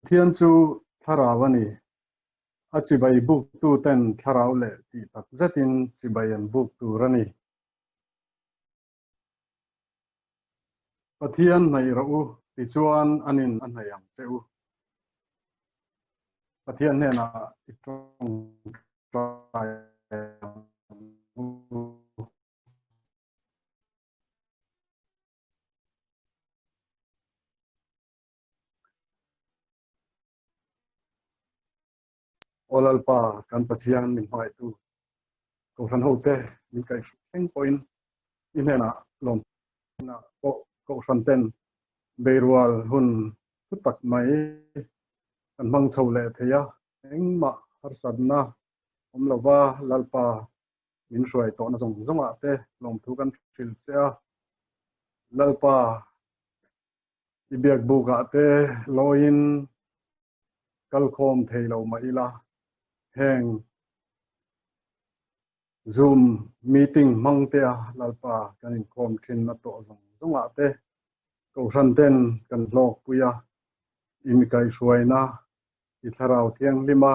Pathian chu thlarau a ni. A chibai buktu ten thlarau leh tih tak zetin chibai an buk tur a ni. Pathian hnaih rawh u tichuan an in a hnaih ang che u. Pathian hnenah i tawngtai ang u. Aw Lalpa kan Pathian min hmangaihtu Kohhran hote min kaihhruk thleng pawhin i hnenah lawmna pawh Kohhran ten beirual hun thu tak mai kan hmang chho leh thei a, engmah harsatna awm lova Lalpa min hruai tawhna zawng zawngah te lawmthu kan hrilh che a, Lalpa i biakbukah te lawiin kalkhawm thei lo mah ila heng Zoom meeting hmang te a Lalpa kan inkhawm thin a tawh zawng zawngah te Kohhran ten kan hlawkpui a, i mi kaihhruaina, i thlarau thianghlima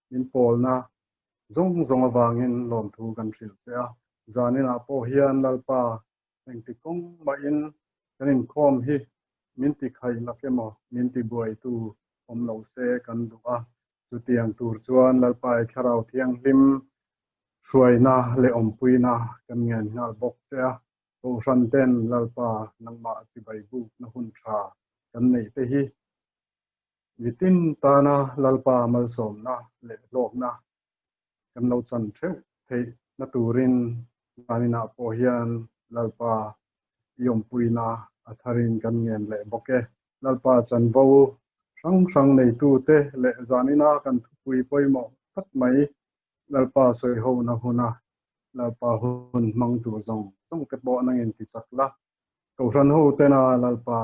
min pawlna zawng zawng avangin lawmthu kan hrilh che a. Zaninah pawh hian Lalpa engti kawng mahin kan inkhawm hi min ti khaih lak emaw min ti buaitu awm lo se kan duh a, chutiang tur chuan Lalpai Thlarau Thianghlim hruaina leh awmpuina kan ngen nghal bawk che a, Kohhran ten Lalpa nangmah chibai bukna hun tha kan neih te hi mitin tana Lalpa malsawmna leh hlawkna kan lo chan theuh theih na turin zaninah pawh hian Lalpa i awmpuina a tharin kan ngen leh bawk e. Lalpa chanvo hrang hrang neitute leh zanina kan thupui pawimawh tak mai Lalpa sawihona huna Lalpa hun hmang tur zawng zawng te pawh nangin ti chak la. Kohhran ho tena Lalpa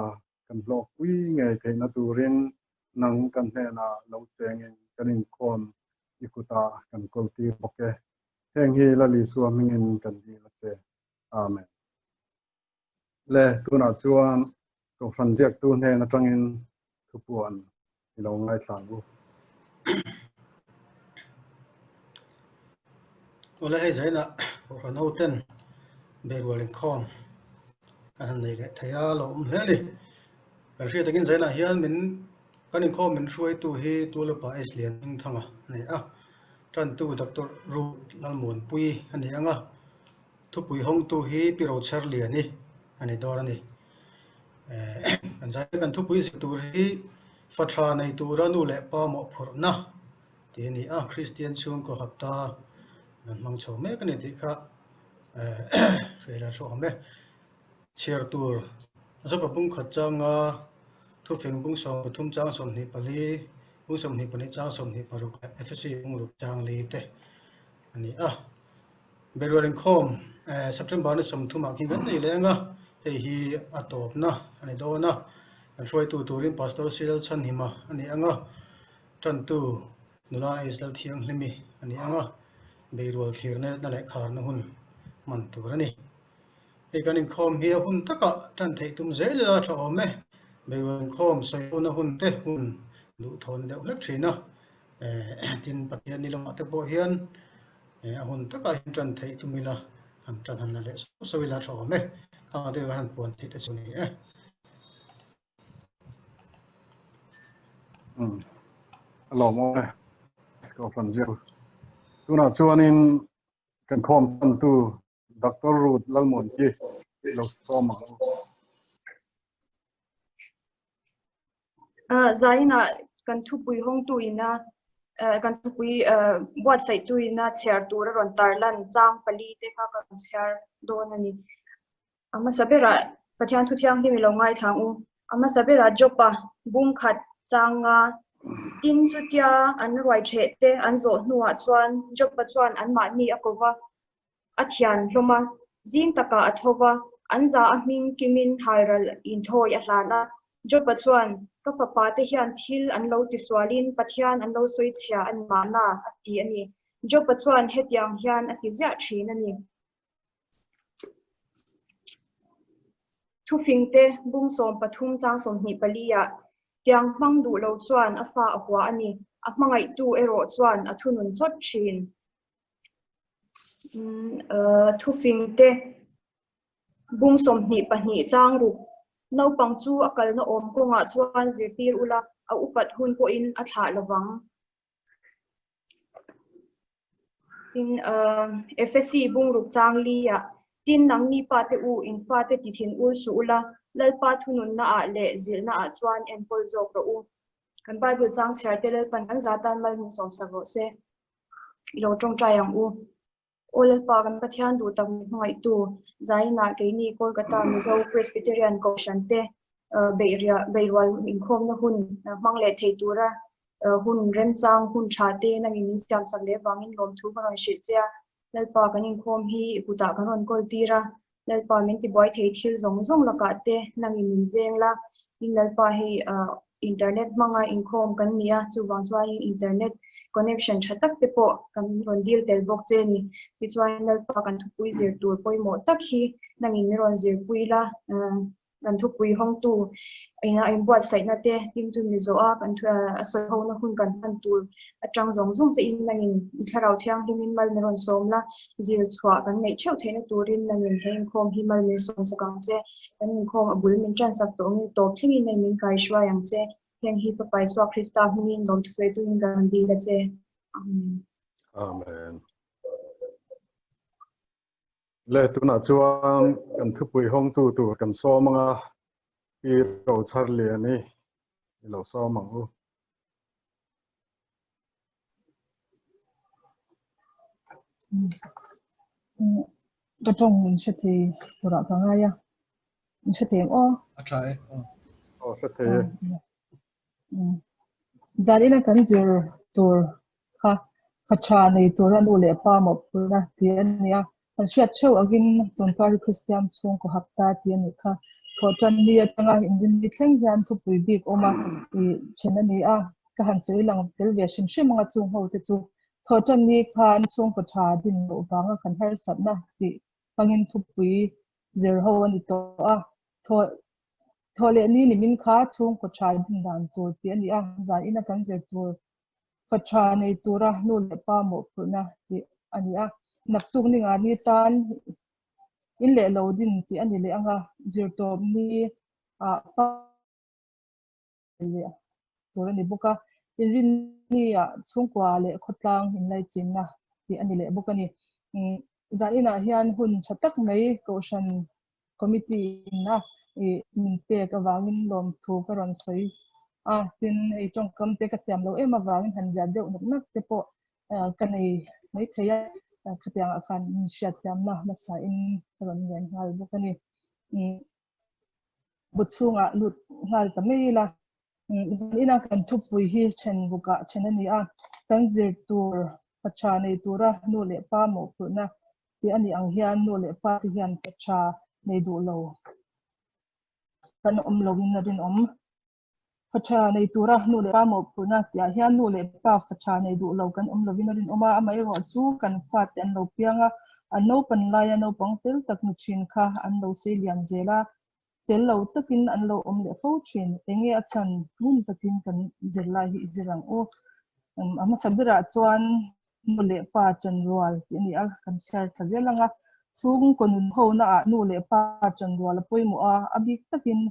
kan hlawkpui ngei theihna turin nang kan hnenah lo chengin kan inkhawm i kutah kan kawltir bawk e. Heng hi Lal Isua hmingin kan dil a che. Amen. Le, tunah chuan Kohhran ziaktu hnen atangin thupuan i lo ngaithla ang u. Awle hei zainah Kohhran hoten beirual inkhawm kan han nei leh thei a, lo awm hle a ni. Kan hriat takin zainah hian min kan inkhawm min hruaitu hi Tualupa S Lianhmingthanga a ni a, tantu Doctor Ruth Lalmuanpuii a ni ang a, thupui hawngtu hi Pi Rochherliani a ni dawn a ni. Kan zai kan thupui zir tur hi fa tha nei tura nu leh pa mawhphurhna tih a ni a, Kristian chhungkaw hapta kan hmang chho mek a ni tih kha hriat a thu awm e. Chhiar tur Zopa bung khat changa thufing bung 13 chang 24 bung 22 chang 26 leh Efesi bung ruk chang li te a ni a. Berual inkhawm September ni 30 ah khi kan nei leng a, hei hi a tawpna a ni dawn a, kan hruaitu turin Pastor Sial Chhanhima a ni ang a, tantu nula Israel Thianghlimi a ni ang a, beirual thlirna na leh kharna hun hman tur a ni. Hei kan inkhawm hi a hun takah tan theih tum zel ila tha awm e, beirual inkhawm sawihona hun te hun duhthawn deuh hlek thin a, tin Pathian ni lamah te pawh hian a hun takah hian tan theih tum ila han tan han la leh sauh sauh ila tha awm e, khang te khan han puan theih te chu a ni e. A lawm awm e, Kohhran ziak. Tunah chuanin kan khawm tantu Doctor Ruth Lalmuanki lo sawm ang u. Zainah kan thupui hawngtu ina kan thupui buatsaihtu ina chhiar tur a rawn tarlan chang pali te kha ka rawn chhiar dawn a ni. A hmasa berah Pathian thu thianghlim i lo ngaithla ang u. A hmasa berah Jopa bung khat chang nga tin chutia an ruai theh te an zawh hnuah chuan Jopa chuan anmahni a ko va, a thian hlawm a, zing takah a tho va, an za a hming kimin halral inthawi a hlan a. Jopa chuan, Ka fapa te hian thil an lo tisualin Pathian an lo sawi chhia a ni mahna, a ti a ni. Jopa chuan hetiang hian a ti ziah thin a ni. Thufingte bung 13 chang 24 ah. Tiang hmang duh lo chuan a fa a hua a ni. A hmangaihtu erawh chuan a thunun chawt thin. Thufing te bung 22 chang ruk. Naupang chu a kalna awm kawngah chuan zirtir ula, a upat hun pawhin a thlah lovang. Tin, Efesi bungruk chang li ah, Tin, nangni pate u, in fate ti thin ur suh ula, Lalpa thununna ah leh zilhna ah chuan enkawl zawk rawh u. Kan Bible chang chhiar te Lalpan kan za tan mal min sawmsak rawh se. I lo tawngtai ang u. Aw Lalpa kan Pathian duh tak min hmangaihtu, Zainah keini Kolkata Mizo Presbyterian Kohhran te beihrual inkhawmna hun hmang leh thei tura hun remchang hun tha te nangin min siamsak leh vangin lawmthu ka rawn hrilh che a. Lalpa kan inkhawm hi i kutah kan rawn kawl tir a, Lalpa min tibuai thei thil zawng zawng lakah te nangin min veng la, tin Lalpa hei internet hmanga inkhawm kan ni a, chuvang chuanin internet connection tha tak te pawh kan rawn dil tel bawk che a ni. Tichuan Lalpa kan thupui zir tur pawimawh tak hi nangin min rawn zirpui la, kan thupui hawngtu ina inbuatsaihna te tin chu ni zawh a, kan a sawi hona hun kan hman tur atang zawng zawng te in nangin thlarau thianghlimin mal min rawn sawm la, zir chhuah kan neih theuh theihna turin nangin he inkhawm hi mal min sawm sak ang che, kan inkhawm a bul min tan sak tawh angin tawp thlengin nangin min kaihruai ang che, heng hi Fapa Isua Krista hmingin lawmthu sawi turin kan rawn dil a che. Amen. Amen. Le tunah chuan kan thupui hawngtu tur kan sawm anga Pi Rochharliani i lo sawm ang u. Ka tawng in hre thei turah ka ngai a, in hre thei ang aw. A tha e. Aw hre thei e. Zanina kan zir tur kha kha tha nei tura nu leh pa mawhphurhna tih a ni a. Kan hriat theuh angin tunkar hi Kristian chhungkaw hapta tih a nih kha. Thawhtan ni atanga inrinni thleng hian thupui bik awm a ih then a ni a. Ka han sawi lang tel ve hrim hrim anga chung ho te chu thawhtan ni khan chhungkaw tha din loh vanga kan harsatna tih hmangin thupui zir ho a ni tawh a. Thaw thaw leh ni nimin kha chhungkaw tha din dan tur tih a ni a, zan ina kan zir tur fa tha nei tura nu leh pa mawhphurhna tih a ni a. Naktuk ni nga ni tan in leh lo din tih a ni leh anga zirtawp ni ah fa leh tur a ni bawk a. Inrinni ah chhungkua leh khawtlang inlaichinna tih a ni leh bawk a ni. Zan inah hian hun tha tak mai kohhran committee in a ih min pek avangin lawmthu ka rawn sawi a, tin hei tawngkam te ka thiam lo em avangin han riat deuh nawk nawk te pawh ka nei mai thei a, khatiang ah khan min hriatthiamna hmasa in ka rawn ngen nghal bawk a ni. Bu chhungah lut nghal ta mai ila, Zanina kan thupui hi then rukah then a ni a, kan zir tur pa tha nei tura nu leh pa mawhphurhna tih a nih ang hian nu leh pa te hian pa tha nei duh lo kan awm loin a rinawm. Fa tha nei tura nu leh pa mawhphurhna tihah hian nu leh pa fa tha nei duh lo kan awm loin a rinawm a, amaherawh chu kan fate an lo piang a, an naupan laia naupang fel tak ni thin kha an lo sei lian zel a, fel lo takin an lo awm leh fo thin. Enge a chhan ngun takin kan zirlai hi i zir ang u. A hmasa berah chuan nu leh pa chanrual tih a ni a, kan chhiar thla zel ang a. Chhungkaw nun honaah nu leh pa chanrual a pawimawh a, a bik takin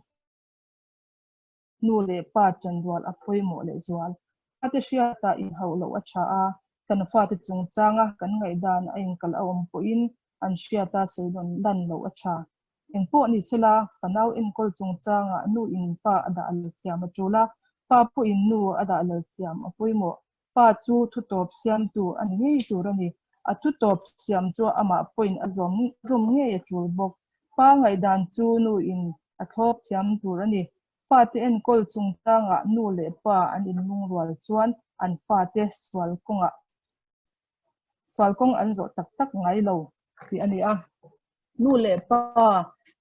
nu leh pa chanrual a pawimawh leh zual. Fate hriatah inhauh loh a tha a, kan fate chungchanga kan ngaihdan a inkal a awm pawhin an hriata sawi dawn lan loh a tha. Engpawh ni sela, fanau enkawl chungchangah nu in pa a dah lal thiam a tul a, pa pawhin nu a dah lal thiam a pawimawh. Pa chu thutawp siamtu a ni ngei tur a ni. A thutawp siam chu amah pawhin a zawm zawm ngei a tul bawk. Pa ngaihdan chu nu in a thlawp thiam tur a ni. Fate enkawl chungchangah nu leh pa an inlungrual chuan an fate sual kawngah sual kawng an zawh tak tak ngai lo tih a ni a. Nu leh pa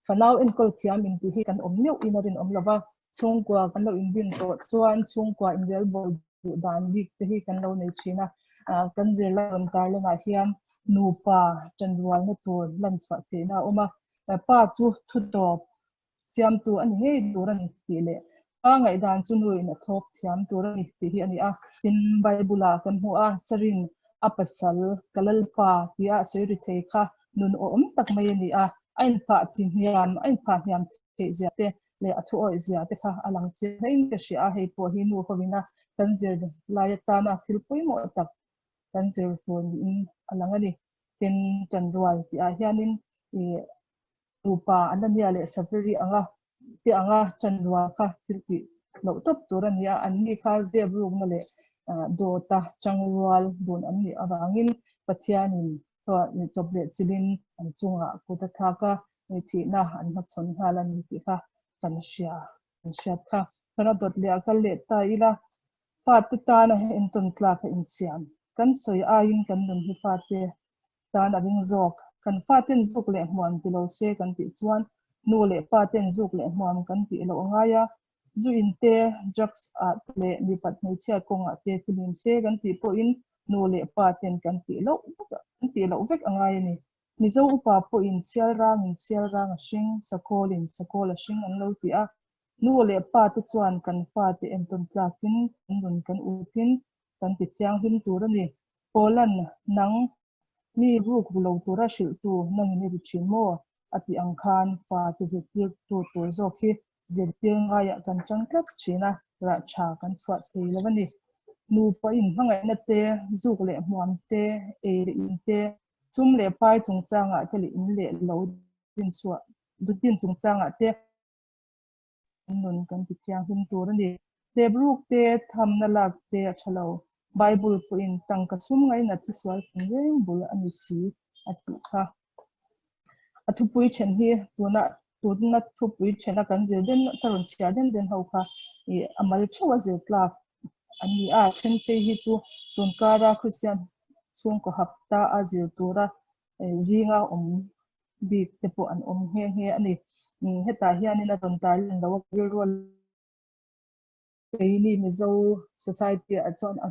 fanau enkawl thiam intih hi kan awm meuh in a rinawm lo va, chhungkua kan lo inbin tawh chuan chhungkua inrelbawl duh dan bik te hi kan lo nei thin a. Kan zirlai rawn tarlanah hian nupa tanrualna tur lan chhuah theihna a awm a, pa chu thutawp siamtu a ni ngei tur a ni tih leh. Pa ngaihdan chu nuin a thlawp thiam tur a ni tih hi a ni a. Tin, Bible-ah kan hmu a, Sarin a pasal, ka Lalpa tia a sawi ri thei kha nun awm tak mai a ni a. A inphah ti hniam, a inphah hniam theih zia te leh a thu awih zia te kha a lang chiang hlein ka hria a, hei pawh hi nu hovina kan zir lai atana thil pawimawh tak kan zir tur niin a lang a ni. Tin, ṭanrual tihah hianin ih Nupa Anania leh Safiri anga te anga ṭanrual kha thil tih loh tawp tur a ni a, anni kha zep rukna leh dawta ṭangrual dun an nih avangin Pathianin chawp leh chilhin an chungah kut a thlak a, thihna an hmachhawn nghal a ni tih kha kan hria kan hriat kha. Kan a dawt leh a kal leh ta ila, fate tana entawn tlak a insiam. Kan sawi aiin kan nun hi fate tan a ring zawk. Kan faten zuk leh hmuam ti lo se kan tih chuan nu leh pa ten zuk leh hmuam kan tih loh a ngai a. Zu in te, drugs ah te leh mipat hmeichhia kawngah te filim se kan tih pawhin nu leh pa ten kan tih loh vek kan tih loh vek a ngai a ni. Mizo upa pawhin sial rangin sial rang a hring, sakawlin sakawl a hring an lo ti a. Nu leh pa te chuan kan fate entawn tlakin kan nun kan utin kan ti thianghlim tur a ni. Paula'n, Nang, mi ruk ru lo tura hrilhtu nangin i ri thin maw? a tih ang khan fate zirtirtu tur zawk hi zirtir ngaiah kan chang tlat thin a, rah tha kan chhuah thei lo a ni. Nupa inhmangaihna te, zuk leh hmuam te, ei leh in te, sum leh pai chungchangah te leh in leh lo dinchhuah din chungchangah te, Kan nun kan ti thianghlim tur a ni. Hlepruk te, thamna lak te a tha lo. Bible pawhin tangka chhum ngainat hi sual kan reng bul a ni si a tih kha. A thupui then hi tuna tuna thupui thena kan zir den ka rawn chhiar den den ho kha ih a mal theuh a zir tlak a ni a. Then phei hi chu tunkara Kristian chhungkaw hapta a zir tura zinga awm bik te pawh an awm nghe nghe a ni. Hetah hianin a rawn tar lan lo a rilru a keini Mizo society ah chuan a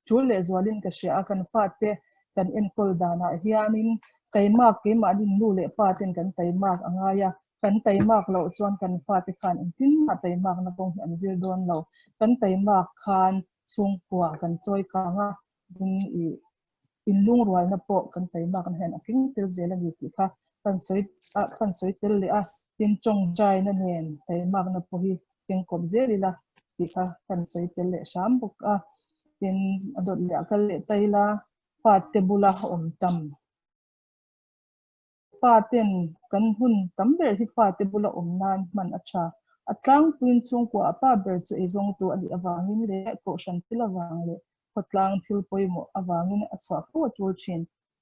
tul leh zualin ka hria a, kan fate kan enkawl danah hianin taimak keimahni nu leh pa ten kan taimak a ngai a, kan taimak loh chuan kan fate khan engtin mah taimakna kawng hi an zir dawn lo. Kan taimak khan chhungkua kan chawi kang a, ding ih inlungrualna pawh kan taimakna hian a keng tel zel a ni tih kha kan sawi a kan sawi tel leh a, tin tawngtaina nen taimakna pawh hi keng kawp zel ila tih kha kan sawi tel leh hram bawk a, tin a dawt leh a kal leh ta ila fate bula awm tam. Pa ten kan hun tam ber hi fate bula awm nan hman a tha. A tlangpuiin chhungkua a pa ber chu eizawngtu a nih avangin leh kohhran thil avang leh khawtlang thil pawimawh avangin a chhuah fo a tul thin.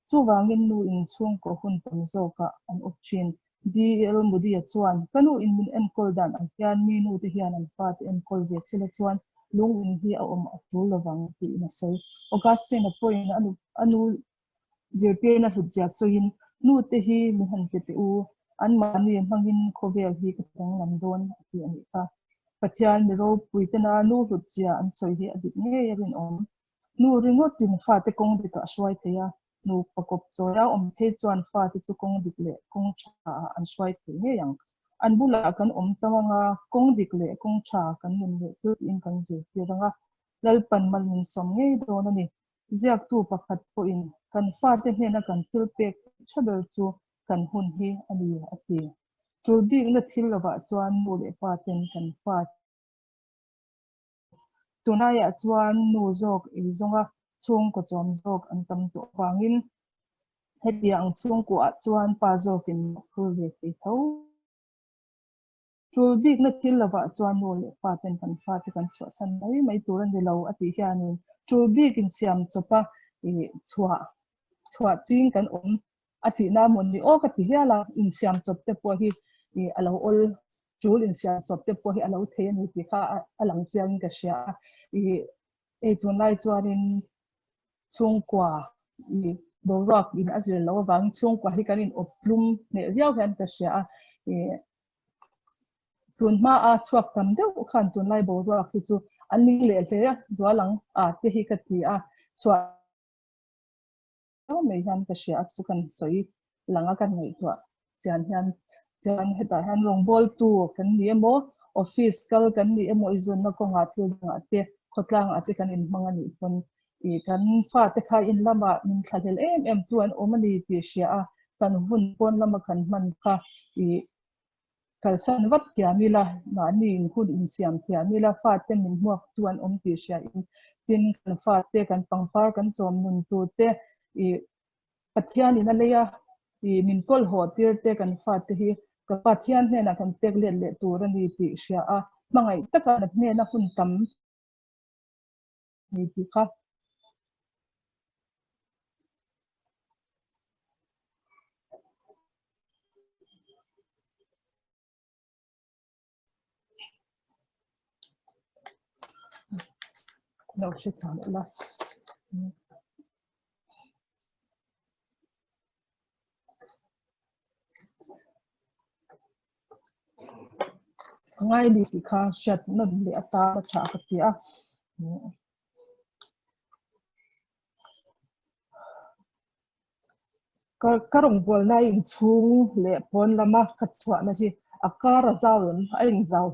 Chuvangin nu in chhungkaw hun tam zawkah an awp thin. DL Moody-a chuan, Ka nu in min enkawl dan ang hian mi nu te hian an fate enkawl ve sela chuan lungin hi a awm a tul lovang tiin a sawi. Augustine-a pawhin a nu Zirtirna hlutzia sawiin, Nute hi mi han pe teh u, anmahni hmangin khawvel hi ka danglam dawn a ti a nih kha. Pathian mi ropui tena nu hlutzia an sawi hi a dik ngei a rinawm. Nu ringawtin fate kawng dikah a hruai thei a, nupa kawp chawia awm phei chuan fate chu kawng dik leh kawng tha ah an hruai thei ngei ang. An bulah kan awm tam anga kawng dik leh kawng tha kan nun leh thil tiin kan zirtir anga Lalpan mal min sawm ngei dawn a ni. Ziaktu pakhat pawhin kan fate hnena kan thil pek tha ber chu kan hun hi a ni a ti. Tul bikna thil lovah chuan nu leh pa ten kan fa tunlaiah chuan nu zawk ei zawnga chhungkaw chawm zawk an tam tawh avangin hetiang chhungkuaah chuan pa zawkin mawhphur ve thei tho. Tul bikna thil lovah chuan nu leh pa ten kan fate kan chhuahsan mai mai tur a ni lo a tih hianin tul bik insiam chawpa ih chhuah chhuah ching kan awm a tihna maw ni aw ka ti hial a, insiam chawp te pawh hi ih a lo awl tul insiam chawp te pawh hi a lo thei a ni tih kha a lang chiangin ka hria a, ih hei tunlai chuanin chhungkua ih boruak in a zir loh avangin chhungkua hi kan in awp tlum hneh viau hian ka hria a ih tun hma a chhuak tam deuh khan tunlai boruak hi chu an ning leh hle zual ang a te hi ka ti a chhuah mai hian ka hria a chu kan sawi lang a kan ngaihtuah chian hian chuan hetah hian rawngbawltu kan ni emaw. Office kal kan nih emaw i zunna kawngah thil dangah te khawtlangah te kan inhmang a nih pawn i kan fate kha in lamah min thlahlel em em tu an awm a ni tih hria a, kan hun pawn lama kan hman kha i kalsan vat thiam ila, mahni in hun insiam thiam ila, fate min hmuak tu an awm tih hria in tin kan fate kan pangpar kan chawm nun tur te i Pathian in a lei a, i min kawl haw tir te kan fate hi ka Pathian hnenah kan pek let leh tur a ni tih hria a, hmangaih taka na hnena hun tam ni tih kha. Lo hre thiam ila. A ngai ni tih kha hriat nawn leh atan a tha ka ti a. Ka ka rawngbawlna a inchhung leh pawn lama ka chhuahna hi a kar a zau em a inzau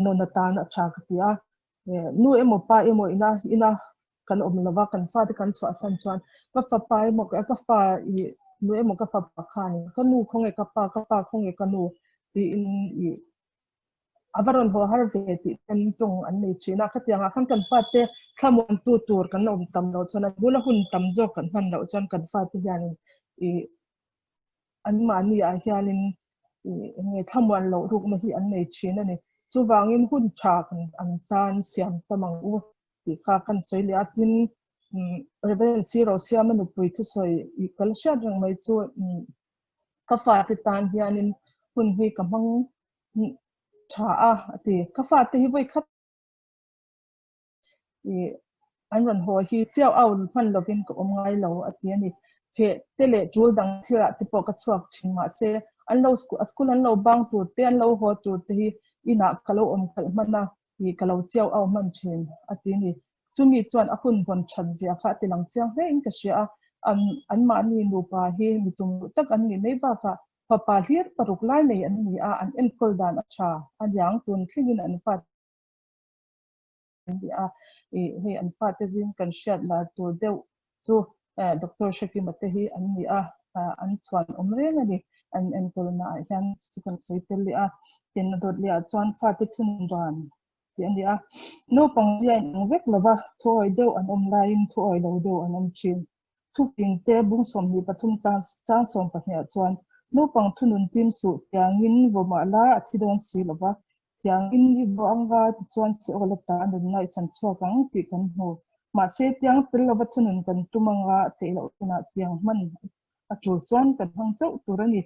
nawn atan a tha ka ti a. Nu emaw pa emaw ina ina kan awm lova kan fate kan chhuahsan chuan ka fapa emaw ka fa i nu emaw ka fapa khan ka nu khawnge ka pa ka pa khawnge ka nu tiin i a va rawn haw har ve tih ten tawng an nei thin a. Khatiangah khan kan fate thlamuantu tur kan awm tam loh chuan a bula hun tam zawk kan hman loh chuan kan fate hianin i anmahni ah hianin i eng nge thlamuan loh rukna hi an nei thin a ni. Chuvangin hun tha kan an tan siam tam ang u tih kha kan sawi leh a. Tin, Reverend Sir Rosiama nupui thusawi i kal hriat reng mai chu ka fate tan hianin hun hi ka hmang tha a a ti. Ka fate hi vawi khat i an rawn haw hi chiau au hman lovin ka awm ngai lo a ti a ni. Feh te leh tul dang thilah te pawh ka chhuak thin mahse an lo a school an lo bang tur te an lo haw tur te hi inah ka lo awm khalh hman a i ka lo chiau au hman thin a ti a ni. Chumi chuan a hun vawn that zia kha a ti lang chiang hle in ka hria a, an anmahni nupa hi mi tum duh tak an nih mai bakah Fapa hlir paruk lai nei an ni a, an enkawl dan a tha a niang tun thlengin an fa an ni a, ih hei an fate zing kan hriat lar tur deuh chu Doctor Hrekima te hi an ni a, an chhuan awm reng a ni an enkawlna ah hian chu kan sawi tel leh a, tin a dawt leh ah chuan fate thunun dan tih a ni a, naupang zia in ang vek lova thuawi deuh an awm laiin thuawi lo deuh an awm thin. Thufingte bung 23 chang 12 ah chuan naupang thunun tim suh tiangin vawmah la a thi dawn si lova, tiangin i vaw anga tichuan Seol ata a nunna i chan chhuak ang tih kan hmu. Mahse tiang tel lova thunun kan tum anga a theih loh chinah tiang hman a tul chuan kan hmang chauh tur a ni.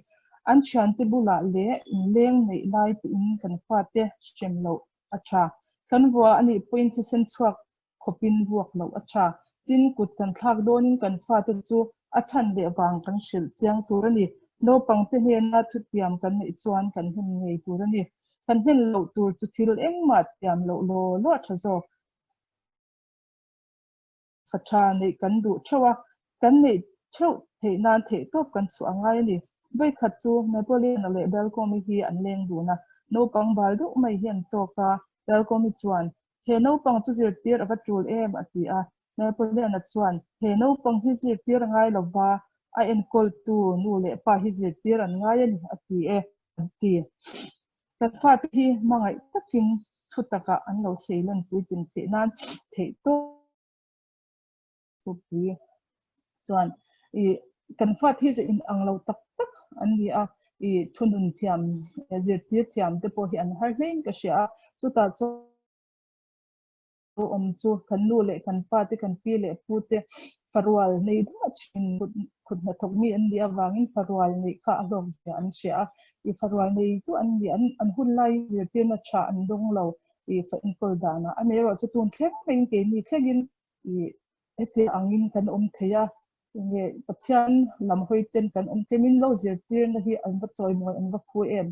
An thiante bulah leh inleng neih lai tiin kan fate hrem loh a tha. Kan vua a nih pawhin thisen chhuak khawpin vuak loh a tha. Tin, kut kan thlak dawnin kan fate chu a chhan leh vang kan hrilh chiang tur a ni. Naupangte hnena thutiam kan neih chuan kan hlen ngei tur a ni. Kan hlen loh tur chu thil engmah tiam loh law law a tha zawk. Fa tha neih kan duh theuh a, kan neih theuh theih nan theihtawp kan chhuah a ngai a ni. Vawikhat chu Napoleon-a leh Belcom-i hi an leng dun a, naupang bal deuh mai hi an tawk a. Belcom-i chuan, He naupang chu zirtir a va tul em? a ti a. Napoleon-a chuan, He naupang hi zirtir a ngai lo va, a enkawltu nu leh pa hi zirtir an ngai a ni, a ti e, an ti. Kan fate hi hmangaih takin thu takah an lo seilen puitlin theih nan theihtawp thupui chuan i kan fate hi in ang lo tak tak an ni a, i thunun thiam zirtir thiam te pawh hi an har hlein ka hria a, chutah chuan awm chu kan nu leh kan pa te kan pi leh pu te farual nei duah thin kut hnathawk mi an nih avangin farual neih kha a hlawk zia an hria a, i farual nei duah an ni an an hun lai zirtirna tha an dawng lo i fa enkawl danah amaherawh chu tun thleng maiin keini thlengin i hetiang angin kan awm thei a, enge Pathian lam hawi ten kan awm thei min lo zirtirna hi an va chawimawi an va phu em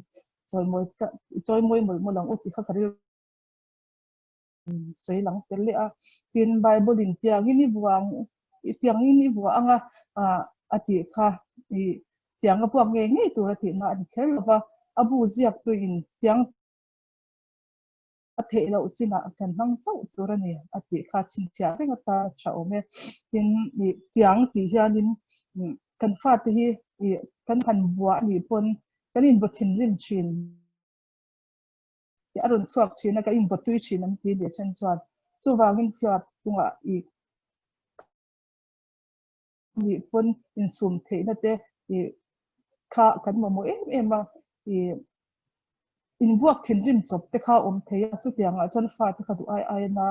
chawimawi ka chawimawi mawlh mawlh ang u tih kha ka rilru sawi lang tel leh a, tin Bible in tiangin i vuang tiangin i vuah anga a tih kha i tiang a vuak ngei ngei tur a tihna a ni kher lo va. A bu ziaktuin chiang a theih loh chinah kan hmang chauh tur a ni a tih kha chhinchhiah reng atan a tha awm e. Tin, ih chiang tih hianin kan fate hi ih kan han buah a nih pawn kan invaw thinrim thin. A rawn chhuak thin a, ka invaw tui thin an ti leh then chuan chuvangin fiat chungah ih nih pawn insum theihna te ih kha kan mamawh em em a, ih inbuak thinrim chawp te kha awm thei a, chutiang ah chuan fate kha duh ai ai na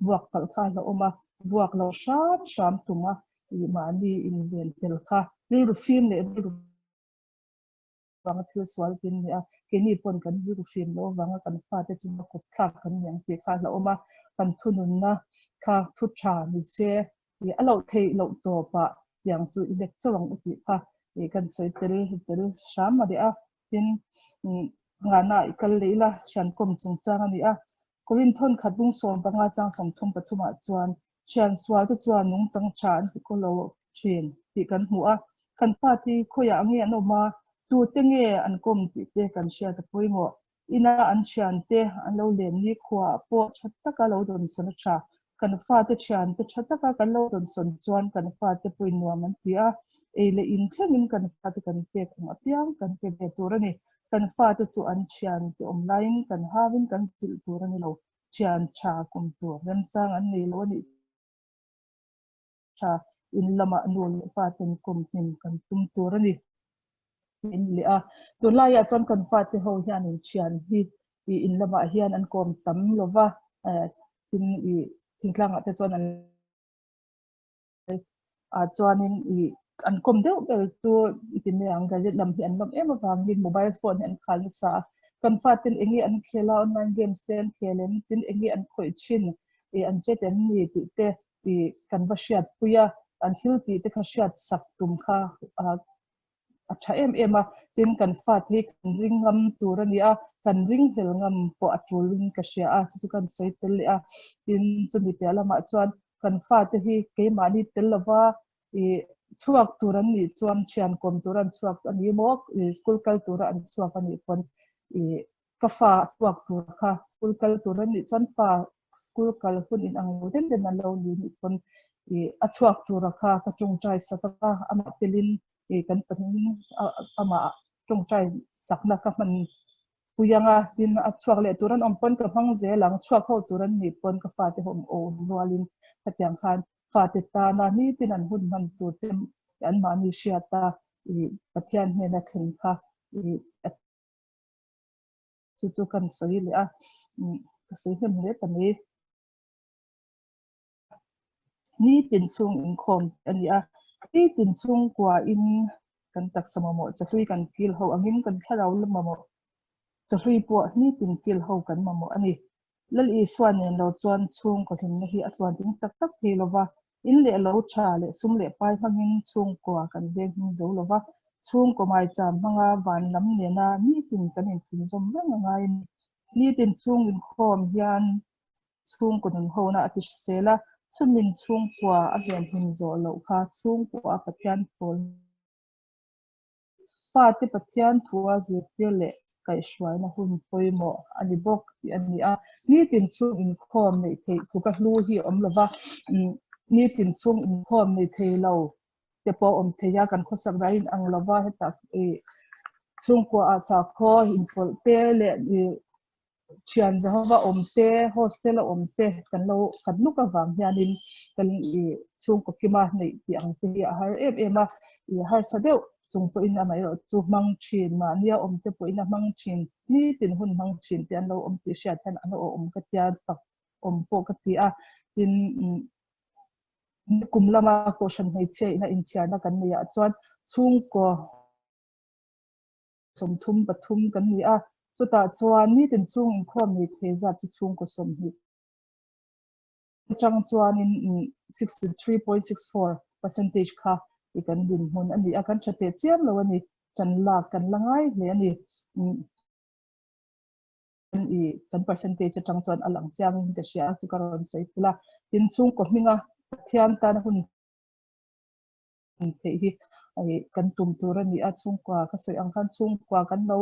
buak palh kha a hlauhawm a, buak lo hram hram tum a ih mahni inven tel kha rilru fim leh rilru vanga thil sual tin ni a, keini pawn kan rilru fim loh avanga kan fate chu a kut thlak kan ni ang tih kha a hlauhawm a, kan thununna kha thu tha ni se ih a loh theih loh tawpah tiang chu i lek chauh ang u tih kha ih kan sawi tel tel hram a ni a, tin ngahna i kal leh ila thian kawm chungchang a ni a, Korinth thawn khat bung 15 chang 33 ah chuan thian sual te chuan nungchang tha an ti kaw lo thin tih kan hmu a, kan fate hi khawiah nge an awm a, tute nge an kawm tih te kan hriat a pawimawh. Ina an thiante an lo len ni khuaah pawh tha taka lo dawnsawn a tha. Kan fate thiante tha taka kan lo dawnsawn chuan kan fate pawhin nuam an ti a, ei leh in thlengin kan fate kan pek ang apiang kan pe ve tur a ni. Kan fate chu an thiante awm laiin kan hauin kan zilh tur a ni lo, thian tha kum tur remchang an nei lo a nih tha in lamah nu leh pa ten kum hnim kan tum tur a ni. In leh a, tunlaiah chuan kan fate ho hianin thian hi i in lamah hian an kawm tam lo va, tin i thingtlangah te chuan an ah chuanin i an kawm deuh ber chu i ti mai ang gadget lam hi an lawm em avangin mobile phone hi an khal nasa a, kan faten eng nge an khel a online games te an khel em tin eng nge an khawih thin ih an chet em ni tih te ih kan va hriat pui a, an thil tih te kha hriat sak tum kha ah a tha em em a, tin kan fate hi kan ring ngam tur a ni a, kan ring hlel ngam pawh a tul in ka hria a, chu chu kan sawi tel leh a, tin chumi piah lamah chuan kan fate hi keimahni tel lova ih chhuak tur an nih chuan thian kawm tur an chhuak a ni maw ih school kal tura an chhuak a nih pawn ih ka fa a chhuak tur kha school kal tur an nih chuan fa school kal hun in ang lo den den an lo ni nih pawn ih a chhuak tura kha ka tawngtai sak a, amah telin ih kan pahnih amah tawngtai sakna ka hman pui ang a, tin a chhuak leh tur an awm pawn ka hmang zel ang, chhuak ho tur an nih pawn ka fate ho awm awm rualin hetiang khan fate tana nitin an hun hman tur te anmahni hriata ih Pathian hnena thlen kha ih chu chu kan sawi leh a, ka sawi hnem hle ta mai. Nitin chhung inkhawm a ni a, nitin chhungkua in kan taksa mamawh chawhlui kan kil ho angin kan thlarau la mamawh chawhlui pawh nitin kil ho kan mamawh a ni. Lal Isua nen lo chuan chhungkaw hlimna hi a tluan ding tak tak thei lo va, in leh lo tha leh sum leh pai hmangin chhungkua kan veng hming zo lo va, chhungkaw maicham hmanga van lam nena nitin kan inthinzawm reng a ngai a ni. Nitin chhung inkhawm hian chhungkaw nunhona a ti hrisel a, chumin chhungkua a venhim zawh loh kha chhungkua Pathian pawl Fate Pathian thua zirtir leh kaihhruaina hun pawimawh a ni bawk tih a ni a. Nitin chhung inkhawm neih theih thuka hlu hi a awm lo va, nitin chhung inkhawm nei thei lo te pawh awm thei a, kan khawsak dah in ang lo va, hetah chhungkua ah sakhaw inpawlh te leh Thian Jehova awm te, hostel a awm te kan lo khat nuk avang hianin kan i chhungkaw kima neih tih ang te hi a har em em a, i harsa deuh chung pawhin amaherawh chu hmang thin, mahnia awm te pawhin a hmang thin, nitin hun hmang thin te an lo awm tih hriat hian an awm ka tia fak awm pawh ka ti a, tin kum lama kohhran hmeichhia ina inchhiarna kan neih ah chuan chhungkaw 33 kan ni a, chutah chuan nitin chhung inkhawm nei thei zat chu chhungkaw 20 atang chuanin 63.64 percentage kha i kan dinhmun a ni a, kan tha teh chiam lo a ni, tan lak kan la ngai hle a ni. I kan percentage atang chuan a lang chiangin ka hria a, chu ka rawn sawi phul a. Tin, chhungkaw hminga Pathian tana hun theih hi kan tum tur a ni a, chhungkua ka sawi ang khan chhungkua kan lo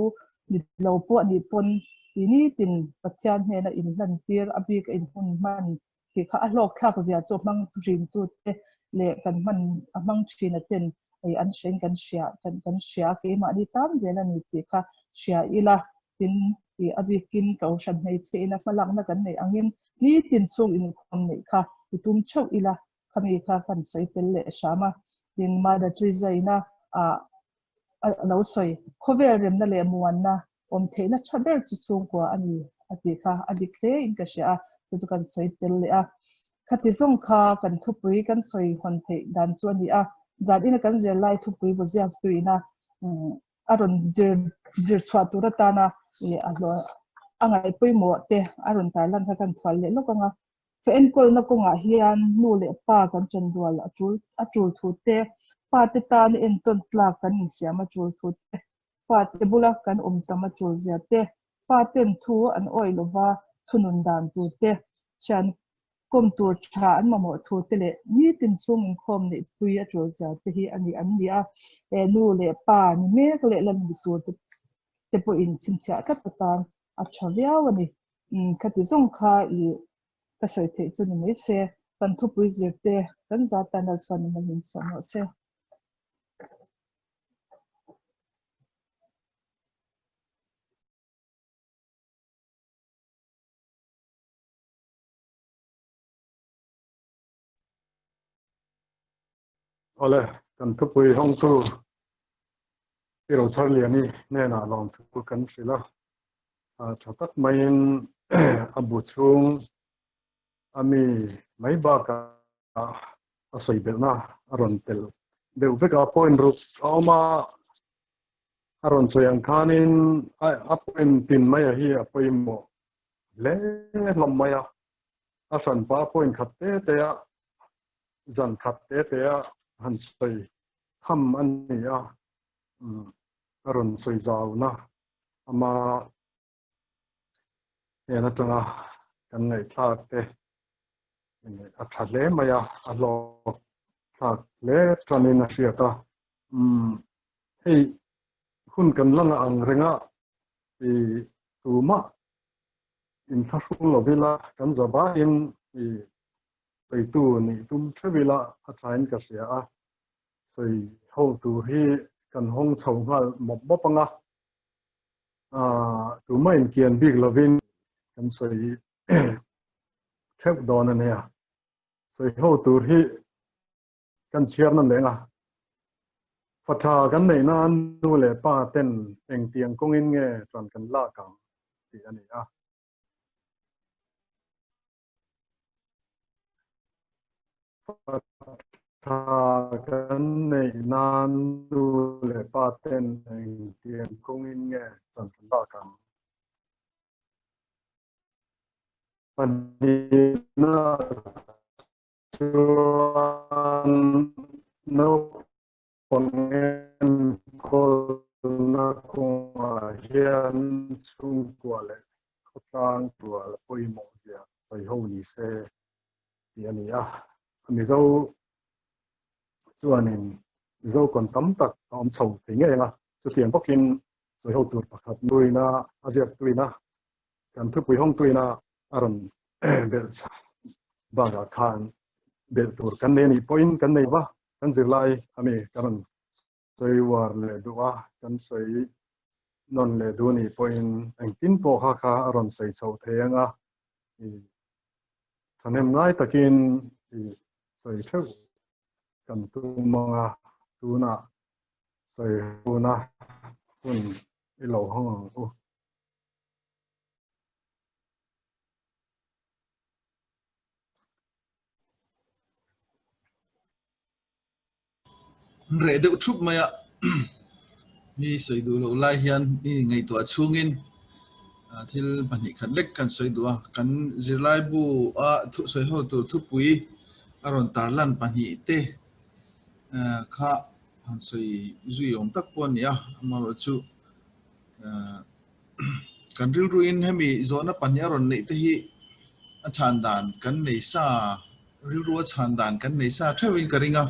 Ni lo pawh anih pawn ti nitin Pathian hnena inhlan tir a bik a inhmun hman tih kha a hlawk thlak zia chu hmang thin tute leh kan hman a hmang thin a ten ei an hrein kan hria kan kan hria keimahni tan zel a ni tih kha hria ila tin ih a bikin kohhran hmeichhe ina hmalakna kan neih angin nitin chhung inkhawm neih kha i tum theuh ila khami kha kan sawi tel leh hram a tin Mother Teresa ina ah a lo sawi. Khawvel remna leh muanna awm theihna tha ber chu chhungkua a ni a tih kha a dik hle in ka hria a, chu chu kan sawi tel leh a. Khati zawng kha kan thupui kan sawi hawn theih dan chu a ni a, zan ina kan zirlai thupui bu ziak tuina a rawn zir zir chhuah tur atana a hlawh a ngaih pawimawh te a rawn tarlan kha kan thual leh lawk ang a. Fa enkawlna kawngah hian nu leh pa kan chanrual a tul a tul thu te, fate tana entawn tlak kan insiam a tul thu te, fate bula kan awm tam a tul zia te, faten thu an awih lova thunun dan tur te, thian kawm tur tha an mamawh thu te leh nitin chhung inkhawm neih pui a tul zia te hi a ni an ni a. He nu leh pa ni mek leh la ni tur te pawhin chhinchhiah tlat atan a tha viau a ni. Umm khati zawng kha i ka sawi theih chu ni mai se, kan thupui zir te kan zat tan Lalchuan in a min sawm rawh se. Awle, kan thupui hawng chu Pi Rochharliani hnenah lawmthu kan hrilh a, tha tak maiin a bu chhung a mi mai bakah a sawi belhna a rawn tel deuh vek a, point ruk a awm a, a rawn sawi ang khanin a point tin maia hi a pawimawh hle hlawm mai a, a hranpa point khat te te a zan khat te te a han sawi tham a ni a, a rawn sawi zauna ama hnen atanga kan ngaihthlak te a tha hle mai a, a hlawk thlak hle tanin a hriat a. Hei hun kan la ngah ang renga i tumah inthlahrung lovila kan zavaiin i sawitu nih tum theuh ila a thain ka hria a, sawi ho tur hi kan hawng chho nghal mawp mawp ang a, tumah inkian bik lovin kan sawi theuh dawn a nia. Sawi ho tur hi kan chhiar na leng a, fa tha kan neih nan nu leh pa ten engtiang kawngin nge ṭan kan lak ang tih a ni a. Fa tha kan neih nan nu leh pa ten engtiang kawngin nge ṭan kan lak ang? Pahnihna chuan naupang enkawlna kawngah hian chhungkua leh khawtlang tual pawimawh zia sawi ho ni se tih a ni a. Mizo chuanin Mizo kawn tam tak a awm chho thei ngei ang a, chutiang bawkin sawi ho tur pakhat nuina a ziak tuina kan thupui hawng tuina a rawn belh bakah khan belh tur kan nei anih pawhin kan nei va, kan zirlai ami kan rawn sawi uar leh duh a, kan sawi nawn leh duh anih pawhin engtin pawh kha kha a rawn sawi chhoh thei ang a, thahnem ngai takin i sawi theuh kan tum ang a, tunah sawi huna hun i lo hawng ang u. Reh deuh thup mai a, mi sawi duh loh lai hian mi ngaihtuah chhungin thil 2 khat lek kan sawi duh a. Kan zirlaibu a sawi ho tur thupui a rawn tarlan pahnih te kha han sawi zui awm tak pawh a ni a, amaherawhchu Kan rilruin hemi zawhna 2 a rawn neih te hi a chhan dan kan nei sa, rilru a chhan dan kan nei sa theuhin ka ring a.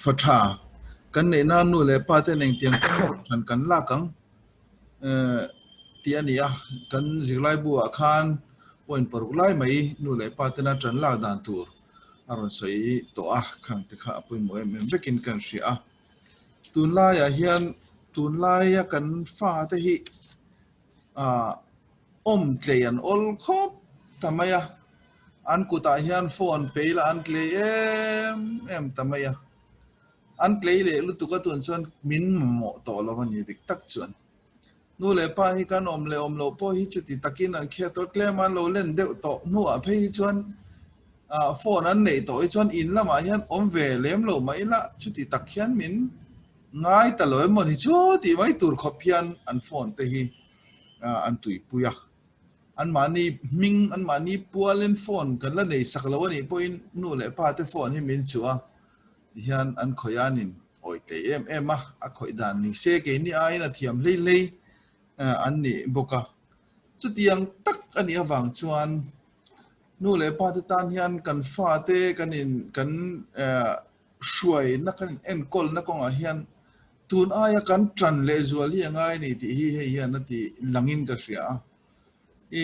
Fa tha kan neih nan nu leh pa ten engtiang kawng pawh than kan lak ang. Tih a ni a, kan zirlaibu ah khan point paruk lai mai nu leh pa tena tan lak dan tur a rawn sawi tawh a, khang te kha a pawimawh em em vekin kan hria a. Tunlaiah hian tunlaia kan fate hi ah awm tlei an awl khawp ta mai a, an kutah hian phone pe ila an tlei em em ta mai a. An tlei leh lutuk a tun chuan min mamawh tawh lo a ni dik tak chuan. Nu leh pa hi kan awm leh awm loh pawh hi chuti takin an khiat tawh tlem a, an lo len deuh tawh hnuah phei hi chuan phone an neih tawh hi chuan in lamah hian awm ve lem lo mah ila chuti tak hian min ngai ta lo emaw ni chu tih mai tur khawp hian an phone te hi an tuipui a. Anmahni hming, anmahni pualin phone kan la nei sak lo a nih pawhin nu leh pa te phone hi min chuh a. Tihian an khawih a nin awi tlei em em a, a khawih dan ni se keini aiin a thiam hlei hlei an ni bawk a. Chutiang tak a nih avang chuan nu leh pa te tan hian kan fate kan in kan hruaina kan in enkawlna kawngah hian tun aia kan tan leh zual hi a ngai a ni tih hi hei hian a ti langin ka hria a. I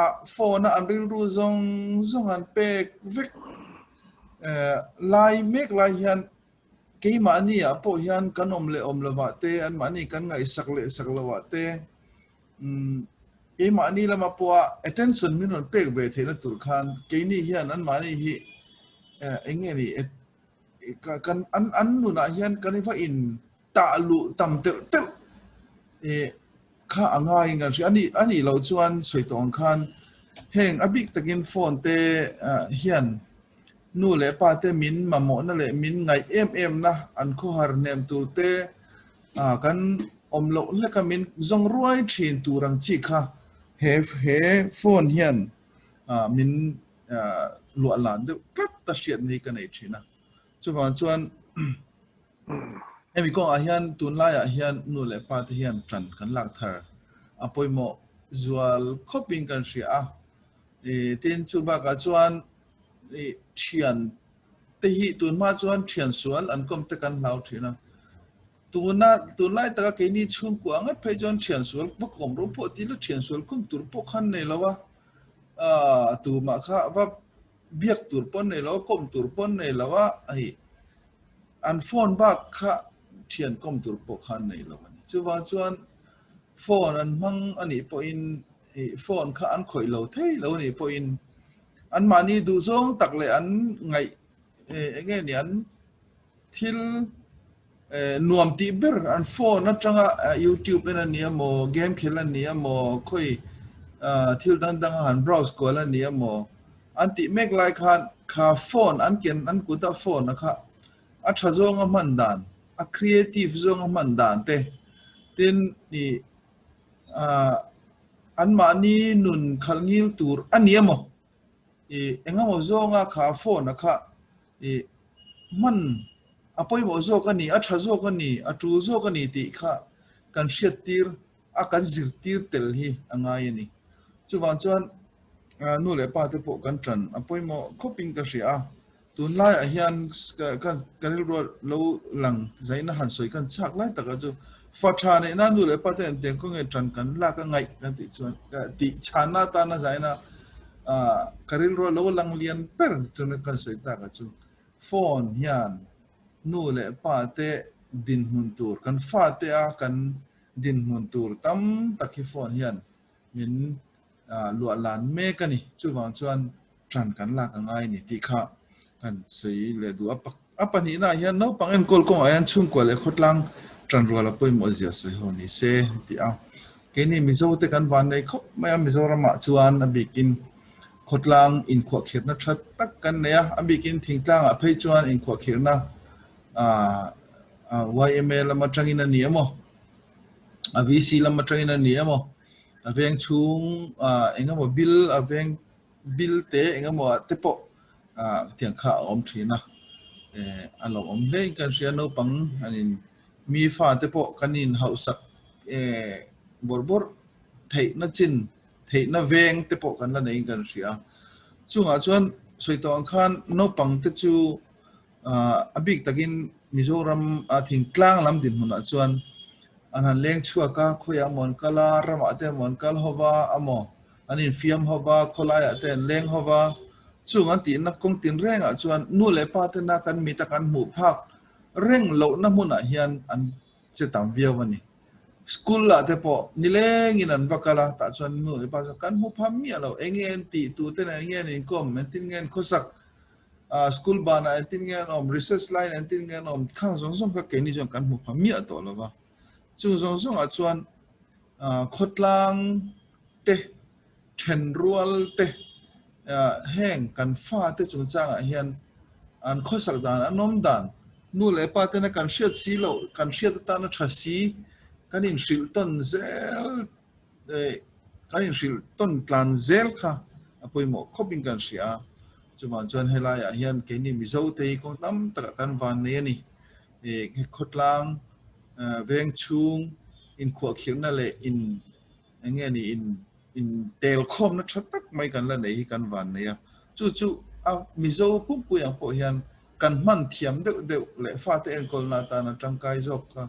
a phone a an rilru zawng zawng an pek vek lai mek lai hian keimahni ah pawh hian kan awm leh awm lovah te anmahni kan ngaihsak leh sak lovah te umm keimahni lama pawha attention min rawn pek ve theihna tur khan keini hian anmahni hi eng nge ni kan an an nunah hian kan va in tah luh tam telh telh Kha a ngaiin kan hria. Ani a nih loh chuan sawi tawh ang khan heng a bik takin phone te hian nu leh pa te min mamawhna leh min ngaih em em na an khawhar hnem tur te kan awm loh hlek a min zawng ruai thin tur ang chi kha he he phone hian min luah lan deuh tlat a hriatna hi ka nei thin a. Chuvang chuan Hemi kawngah hian tunlaiah hian nu leh pa te hian tan kan lak thar a pawimawh zual khawpin kan hria a. Tin, chu bakah chuan thian te hi tunhma chuan thian sual an kawm te kan hlau thin a. Tuna tunlai taka keini chhungkua ngat phei chuan thian sual va kawm ro pawh tih la thian sual kawm tur pawh khan nei lo a. Tumah kha va biak tur pawn nei lo a, kawm tur pawn nei lo a, hei an phone bak kha thian kawm tur pawh kha an nei lo a ni. Chuvang chuan phone an hmang a nih pawhin hei phone kha an khawih lo thei lo a nih pawhin anmahni duhzawng tak leh an ngaih eng nge ni an Thil nuam tih ber an phone atanga YouTube en a ni emaw, game khel a ni emaw, khawi thil dang dang a han browse kual a ni emaw an tih mek lai khan kha phone an ken an kut a phone a kha a tha zawnga hman dan, a creative zawnga hman dan te tin ih anmahni nun khalh ngil tur a ni emaw ih engemaw zawnga kha phone a kha I hman a pawimawh zawk a ni, a tha zawk a ni, a tul zawk a ni tih kha kan hriattir a, kan zirtir tel hi a ngai a ni. Chuvang chuan nu leh pa te pawh kan tan a pawimawh khawpin ka hria a, tunlaiah hian ka rilru lo lang zaina han sawi kan chak lai takah chu fa tha neih nan nu leh pa te engtiang kawng nge tan kan lak a ngaih kan tih chuan tih chhanna atana zaina Ka rilru a lo lang lian ber tuna kan sawi tak ah chu phone hian nu leh pa te dinhmun tur kan fate a kan dinhmun tur tam tak hi phone hian min luah lan mek a ni. Chuvang chuan tan kan lak a ngai a ni tih kha kan sawi leh duh a. A pahnihna ah hian naupang enkawl kawngah hian chhungkua leh khawtlang tanrual a pawimawh zia sawi ho ni se ti a. Keini Mizo te kan van nei khawp mai a, Mizoramah chuan a bikin khawtlang inkhuahkhirhna tha tak kan nei a, a bikin thingtlangah phei chuan inkhuahkhirhna yma lam atangin a ni emaw, a VC lam atangin a ni emaw, a veng chhung engemaw bill a veng bill te engemaw ah te pawh tiang kha a awm thin a, a lawmawm hle in kan hria naupang an in mi fa te pawh kan in hauhsak bawrh bawrh theihna chin theihna veng te pawh kan la nei in kan hria chungah chuan sawi tawh ang khan naupang te chu a bik takin Mizoram a thingtlang lam dinhmunah chuan. An han leng chhuak a, khawiah maw an kal a, ramah te maw an kal ho va, amaw an infiam ho va, khawlaiah te an leng ho va. Chung an tihna kawng tinrengah chuan nu leh pa tena kan mita kan hmuh phak reng lohna hmunah hian an che tam viau a ni. School ah te pawh nilengin an va kal a, tah chuan nu leh pa chuan kan hmu pham miah lo, eng nge an tih, tute nen eng nge an inkawm, engtin nge an khawsak, school banah engtin nge an awm, recess line engtin nge an awm, khang zawng zawng kha keini chuan kan hmu pham miah tawh lo va. Chung zawng zawngah chuan khawtlang te, thenrual te, heng kan fate chungchangah hian an khawsak dan, an awm dan, nu leh pa tena kan hriat si loh, kan hriat atana tha si, kan inhrilh tawn zel, kan inhrilh tawn tlan zel kha a pawimawh khawpin kan hria a. Chuvang chuan helaiah hian keini Mizote hi kawng tam takah kan van nei a ni. Khawtlang, veng chhung inkhuahkhirhna leh in eng nge ni in in tel khawmna tha tak mai kan la nei hi kan van nei a, chu chu a Mizo pumpui ang pawh hian kan hman thiam deuh deuh leh fate enkawlna atana tangkai zawk kha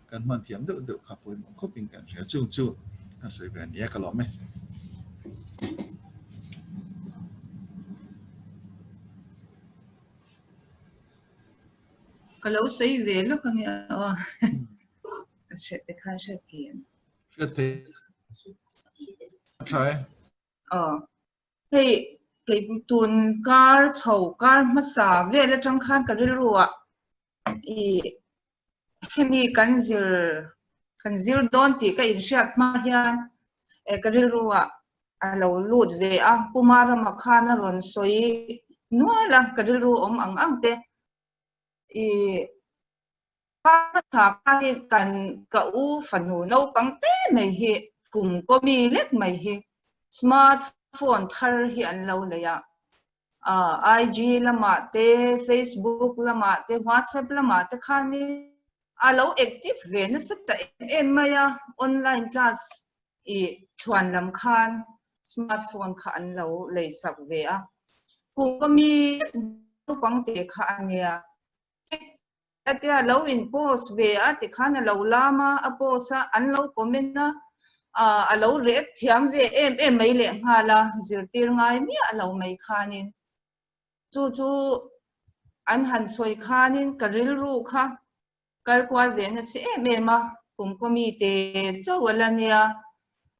kan hman thiam deuh deuh kha pawimawh khawpin kan hria, chung chu ka sawi ve a nia ka lawm e. Ka lo sawi ve lawk ange aw. Ka hriat te khan hriat thei em? Hriat thei. A tha e. Aw. Hei kei tun kar chho kar hmasa vel atang khan ka rilru ah i hemi kan zir kan zir dawn tih ka inhriat hma hian ka rilru ah a lo lut ve a, Puma rama khan a rawn sawi nual a, ka rilru awm ang ang te i Hmasa khan hi kan ka u fanu naupang te mai hi kum kawmi lek mai hi smart phone thar hi an lo lei a, IG lamah te, Facebook lamah te, WhatsApp lamah te khanin a lo active ve nasa ta em em mai a, online class i chhuan lam khan smart phone kha an lo lei sak ve a, kum kawmi naupang te kha a nia. Atia lo in post ve a tikhan a lo lam a, a post a, an lo comment a, a lo react thiam ve em em mai lehnghal a, zirtir ngai miah lo mai khanin chu chu an han sawi khanin ka rilru kha kal kual ve nasa em em a, kum kawmi te chauh a la nia,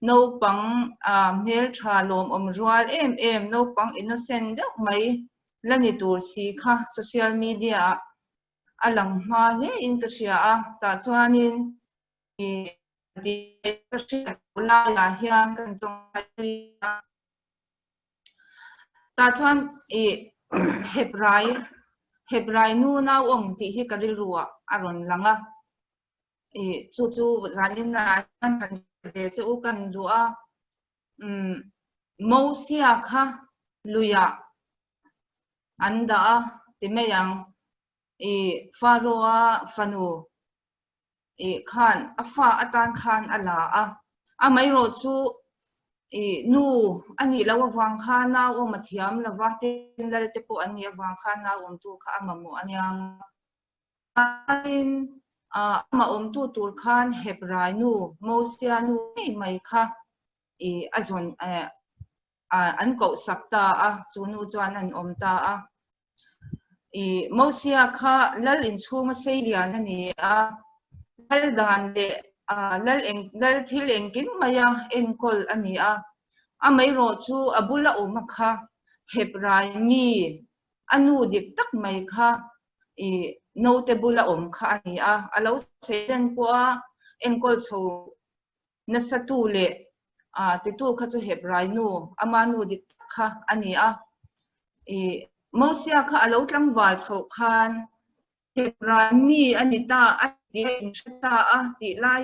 naupang hmeltha lawmawm rual em em, naupang innocent deuh mai la ni tur si kha social media ah a lang hma hle in ka hria a, tah chuanin ka hriat loh laiah hian kan tawng a, tah chuan ih Hebrai Hebrai nu nau awm tih hi ka rilru ah a rawn lang a, ih chu chu zanin ah hian kan ve che u kan duh a. Umm Mosia kha luiah an dah a ti mai ang. I Pharaoh-a fanu i khan a fa atan khan a la a. Amaherawh chu i nu a nih loh avang khan nau awm a thiam lo va, tin lal te pawh an nih avang khan nau awmtu kha a mamawh a nia. Tin, amah awmtu tur khan Hebrai nu, Mosia nu ngei mai kha i a zawn an kohsak ta a, chu nu chuan an awm ta a. I Mosia kha lal inchhunga seilian a ni a, lal dan leh lal eng lal thil engkim maia enkawl a ni a. Amaherawh chu a bula awm a kha Hebrai mi A nu dik tak mai kha i naute bula awm kha a ni a, a lo seilen pawha enkawl chho nasa tu leh titu kha chu Hebrai nu, ama nu dik tak kha a ni a. I Mosia kha a lo tlangval chhoh khan Hebrai mi a ni ta a tih a inhre ta a tih lai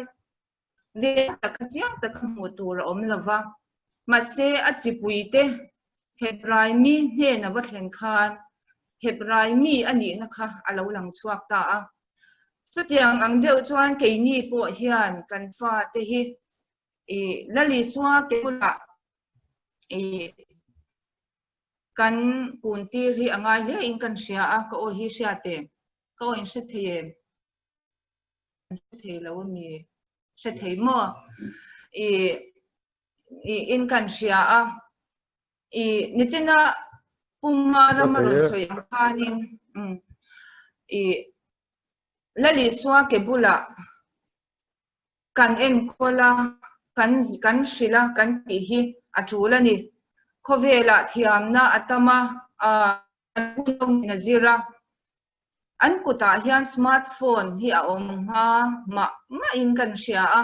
Vel taka chiang taka hmuh tur a awm lo va, mahse a chipuite Hebrai mi hnena va thlen khan Hebrai mi a nihna kha a lo lang chhuak ta a. Chutiang ang deuh chuan keini pawh hian kan fate hi i Lal Isua ke bulah i kan kuntir hi a ngai hle in kan hria a, ka aw hi hriat em? Ka aw in hre thei em? An hre thei lo a mi? Hre thei maw? I i in kan hria a. I nichina puma rama rawn sawi ang khanin um i Lalisua ke bulah kan enkawl a, kan kan hrilh a kan tih hi a tul a ni. Khawvelah thiamna a tam a, an hun a zir a. An kutah hian smart phone hi a awm hma mah mahin kan hria a.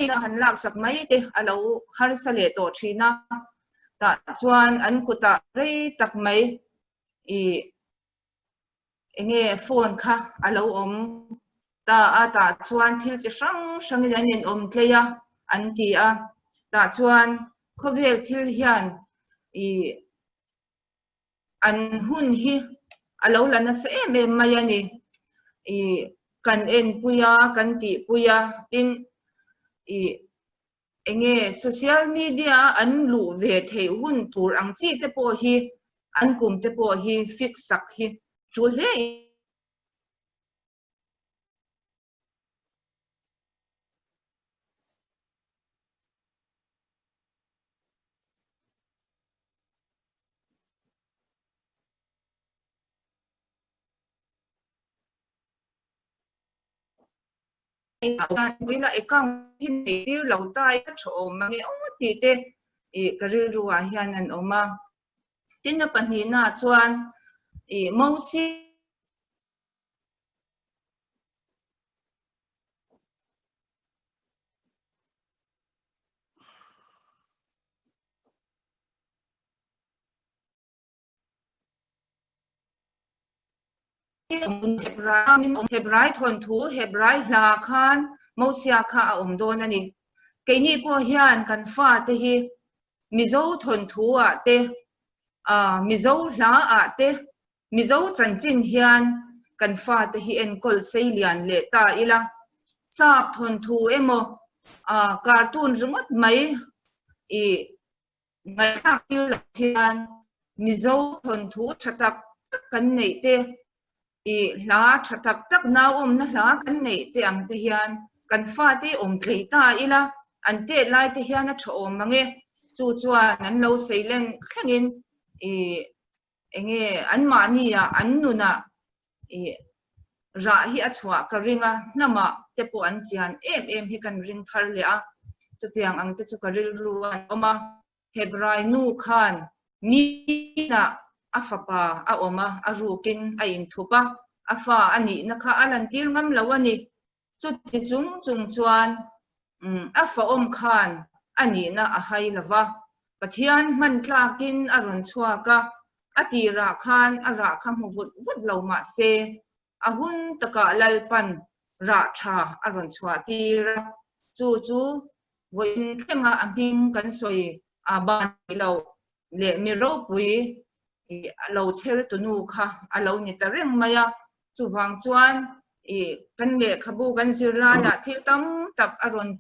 Han laksak mai te a lo harsa leh tawh thin a, tah chuan an kutah rei tak mai ih enge phone kha a lo awm ta a, tah chuan thil chi hrang hrangin an inawm tlei a an ti a, tah chuan khawvel thil hian ih an hun hi a lo la nasa em em mai a ni. Ih kan enpui a, kan tihpui a, tin ih enge social media a an luh ve theih hun tur ang chi te pawh hi an kum te pawh hi fix sak hi tul hle Account hi nei tir lo ta ila tha awm ang e aw tih te ih ka rilru ah hian an awm a. Tin a pahnihna ah chuan ih Mosi Hebrai thawnthu, Hebrai hla khan Mosia kha a awm dawn a ni. Keini pawh hian kan fate hi Mizo thawnthu ah te, Mizo hla ah te, Mizo chanchin hian kan fate hi enkawl sei lian leh ta ila. Sap thawnthu emaw, cartoon ringawt mai i Ngaihthlak tir loh hian Mizo thawnthu tha tak tak kan neih te, ih hla tha tak tak nauawmna hla kan neih te ang te hian kan fate awm tlei ta ila, an tet lai te hian a tha awm mang e. Chu chuan an lo seilen thlengin ih enge anmahni ah an nunah ih rah hi a chhuah ka ring a, hnamah te pawh an chian em em hi kan ring thar leh a, chutiang ang te chu ka rilru a an awm a. Hebrai nu khan minah a fapa a awm a, a rukin a inthup a, a fa a nihna kha a lantir ngam lo a ni. Chuti chung chung chuan a fawm khan a nihna a hai lo va, Pathian hman tlakin a rawn chhuak a, a tirah khan a rah kha hmu vut vut lo mah se, a hun takah Lalpan rah tha a rawn chhuah tir a, chu chu vawiin thlenga a hming kan sawi a ban theih loh leh mi ropui a lo chher tunu kha a lo ni ta reng mai a. Chuvang chuan kan lehkhabu kan zir laiah thil tam tak a rawn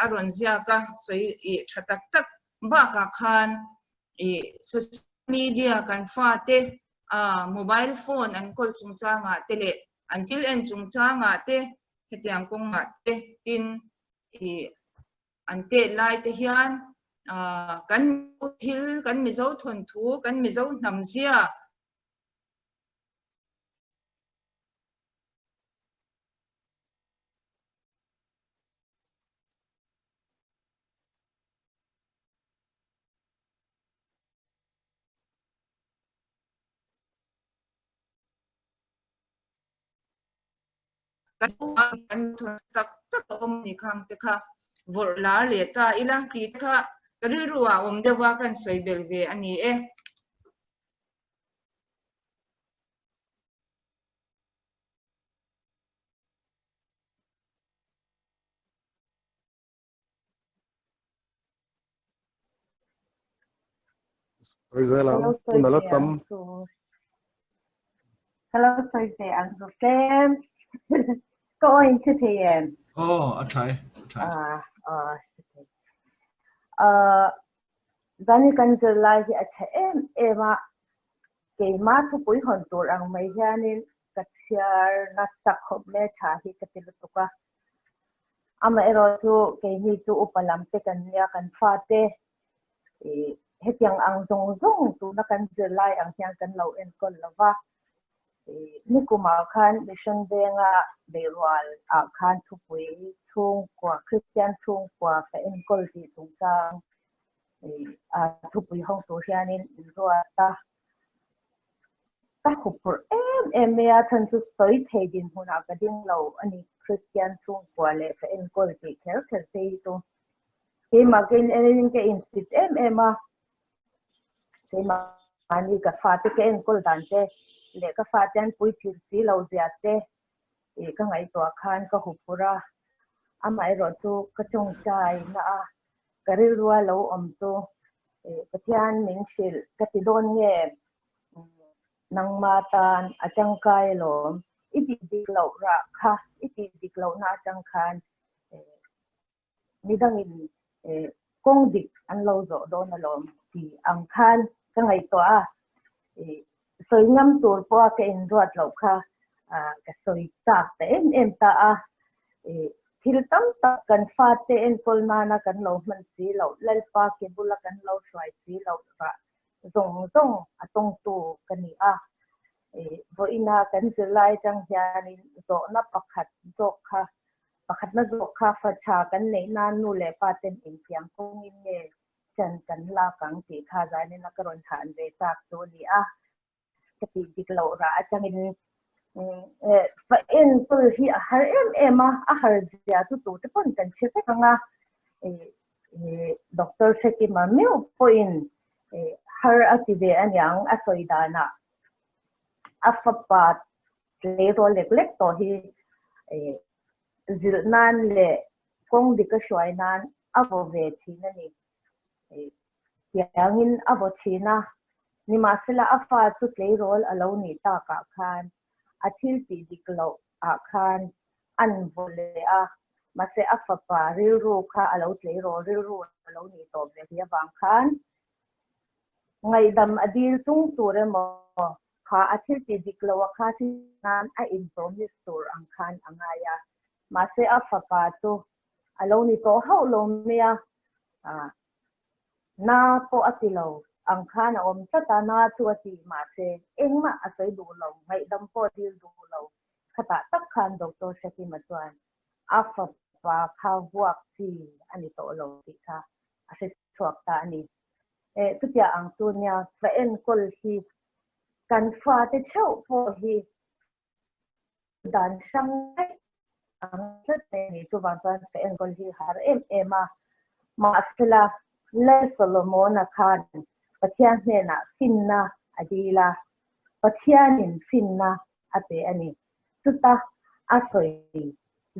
a rawn ziak a, sawi tha tak tak bakah khan social media kan fate mobile phone an kawl chungchangah te leh an thil en chungchangah te hetiang kawngah te tin an tet lai te hian kan thil kan Mizo thawnthu kan Mizo hnam zia Kan tak tak a awm ni khang te kha vawrh lar leh ta ila tih te kha ka rilru ah awm deuh a kan sawi belh ve a ni e. Sawi zel ang, hun a la tam. Hello, sawi ve ang chu tlem. Ka aw in hre thei em? Aw, a tha e, a tha e. Ah, aw, hre thei. Ah, zan hi kan zirlai hi a tha em em a, keimah thupui hawn tur ang mai hianin ka chhiar nasa khawp mai a tha hi ka ti lutuk a. Amaherawh chu keini chu upa lam te kan nia, kan fate ih hetiang ang zawng zawng tuna kan zirlai ang hian kan lo enkawl lo va. Nikumah khan Mission Venga Beirual ah khan thupui chhungkua, Kristian chhungkua ka enkawl tih chungchang thupui hawng tur hianin min ruat a. Ka huphurh em em mai a, chhan chu sawi thei dinhmunah ka ding lo a ni, Kristian chhungkua leh ka enkawl tih kher kher phei hi chu keimah ka in ka insit em em a. Keimahni ka fate ka enkawl dan te leh ka fate an puitling si lo zia te ih ka ngaihtuah khan ka huphurh a, amaherawh chu ka tawngtai na a, ka rilrua lo awm chu ih Pathian min hrilh ka ti dawn nge nangma tan a tangkai alawm, i tih dik loh rah kha i tih dik lohna atang khan ih midangin kawng dik an lo zawh dawn alawm tih ang khan ka ngaihtuah a, sawi ngam tur pawha ka inruat loh kha ka sawi chak ta em em ta a, thil tam tak kan fate enkawl nana kan lo hman si loh, Lalpa ke bula kan lo hruai si loh rah zawng zawng a tawngtu ka ni a, vawiina kan zirlai atang hianin zawhna pakhat zawk kha Pakhatna zawk kha fa tha kan neih nan nu leh pa ten engtiang kawngin nge chan kan lak ang tih kha zanin a ka rawn chhan ve chak chu a ni a. Ka tih dik loh rah atangin fa enkawl hi a har em em a, a har zia chu tute pawn kan hre vek ang a. Doctor Hrekima meuh pawhin har a ti ve aniang a sawi danah a fapa tleirawl lek lek tawh hi zilh nan leh kawng dik a hruai nan a vaw ve thin a ni. Tiangin a vaw thin a, nimahsela a fa chu tleirawl a lo nih takah khan a thil tih dik loh ah khan an vaw leh a, mahse a fapa rilru kha a lo tleirawl rilru a lo nih tawh ve hi avang khan Ngaihdam a dil chung tur emaw kha a thil tih dik lo a kha si nan a in promise tur ang khan a ngai a, mahse a fapa chu a lo ni tawh hauh lo mai a, na pawh a ti lo ang khan a awm tlat a, na chu a ti mahse engmah a sawi duh lo, ngaihdam pawh a dil duh lo, khatah tak khan Doctor Hrekima chuan a fapa kha vuak chi a ni tawh lo tih kha a hre chhuak ta a ni. Eh, chutiang ang chu nia, fa enkawl hi kan fate theuh pawh hi dan hrang daih ang tlat mai a ni. Chuvang chuan fa enkawl hi har em em a. Mahsela, Lal Solomona khan Pathian hnenah finna a dil a, Pathianin finna a pe a ni. Chuta a sawi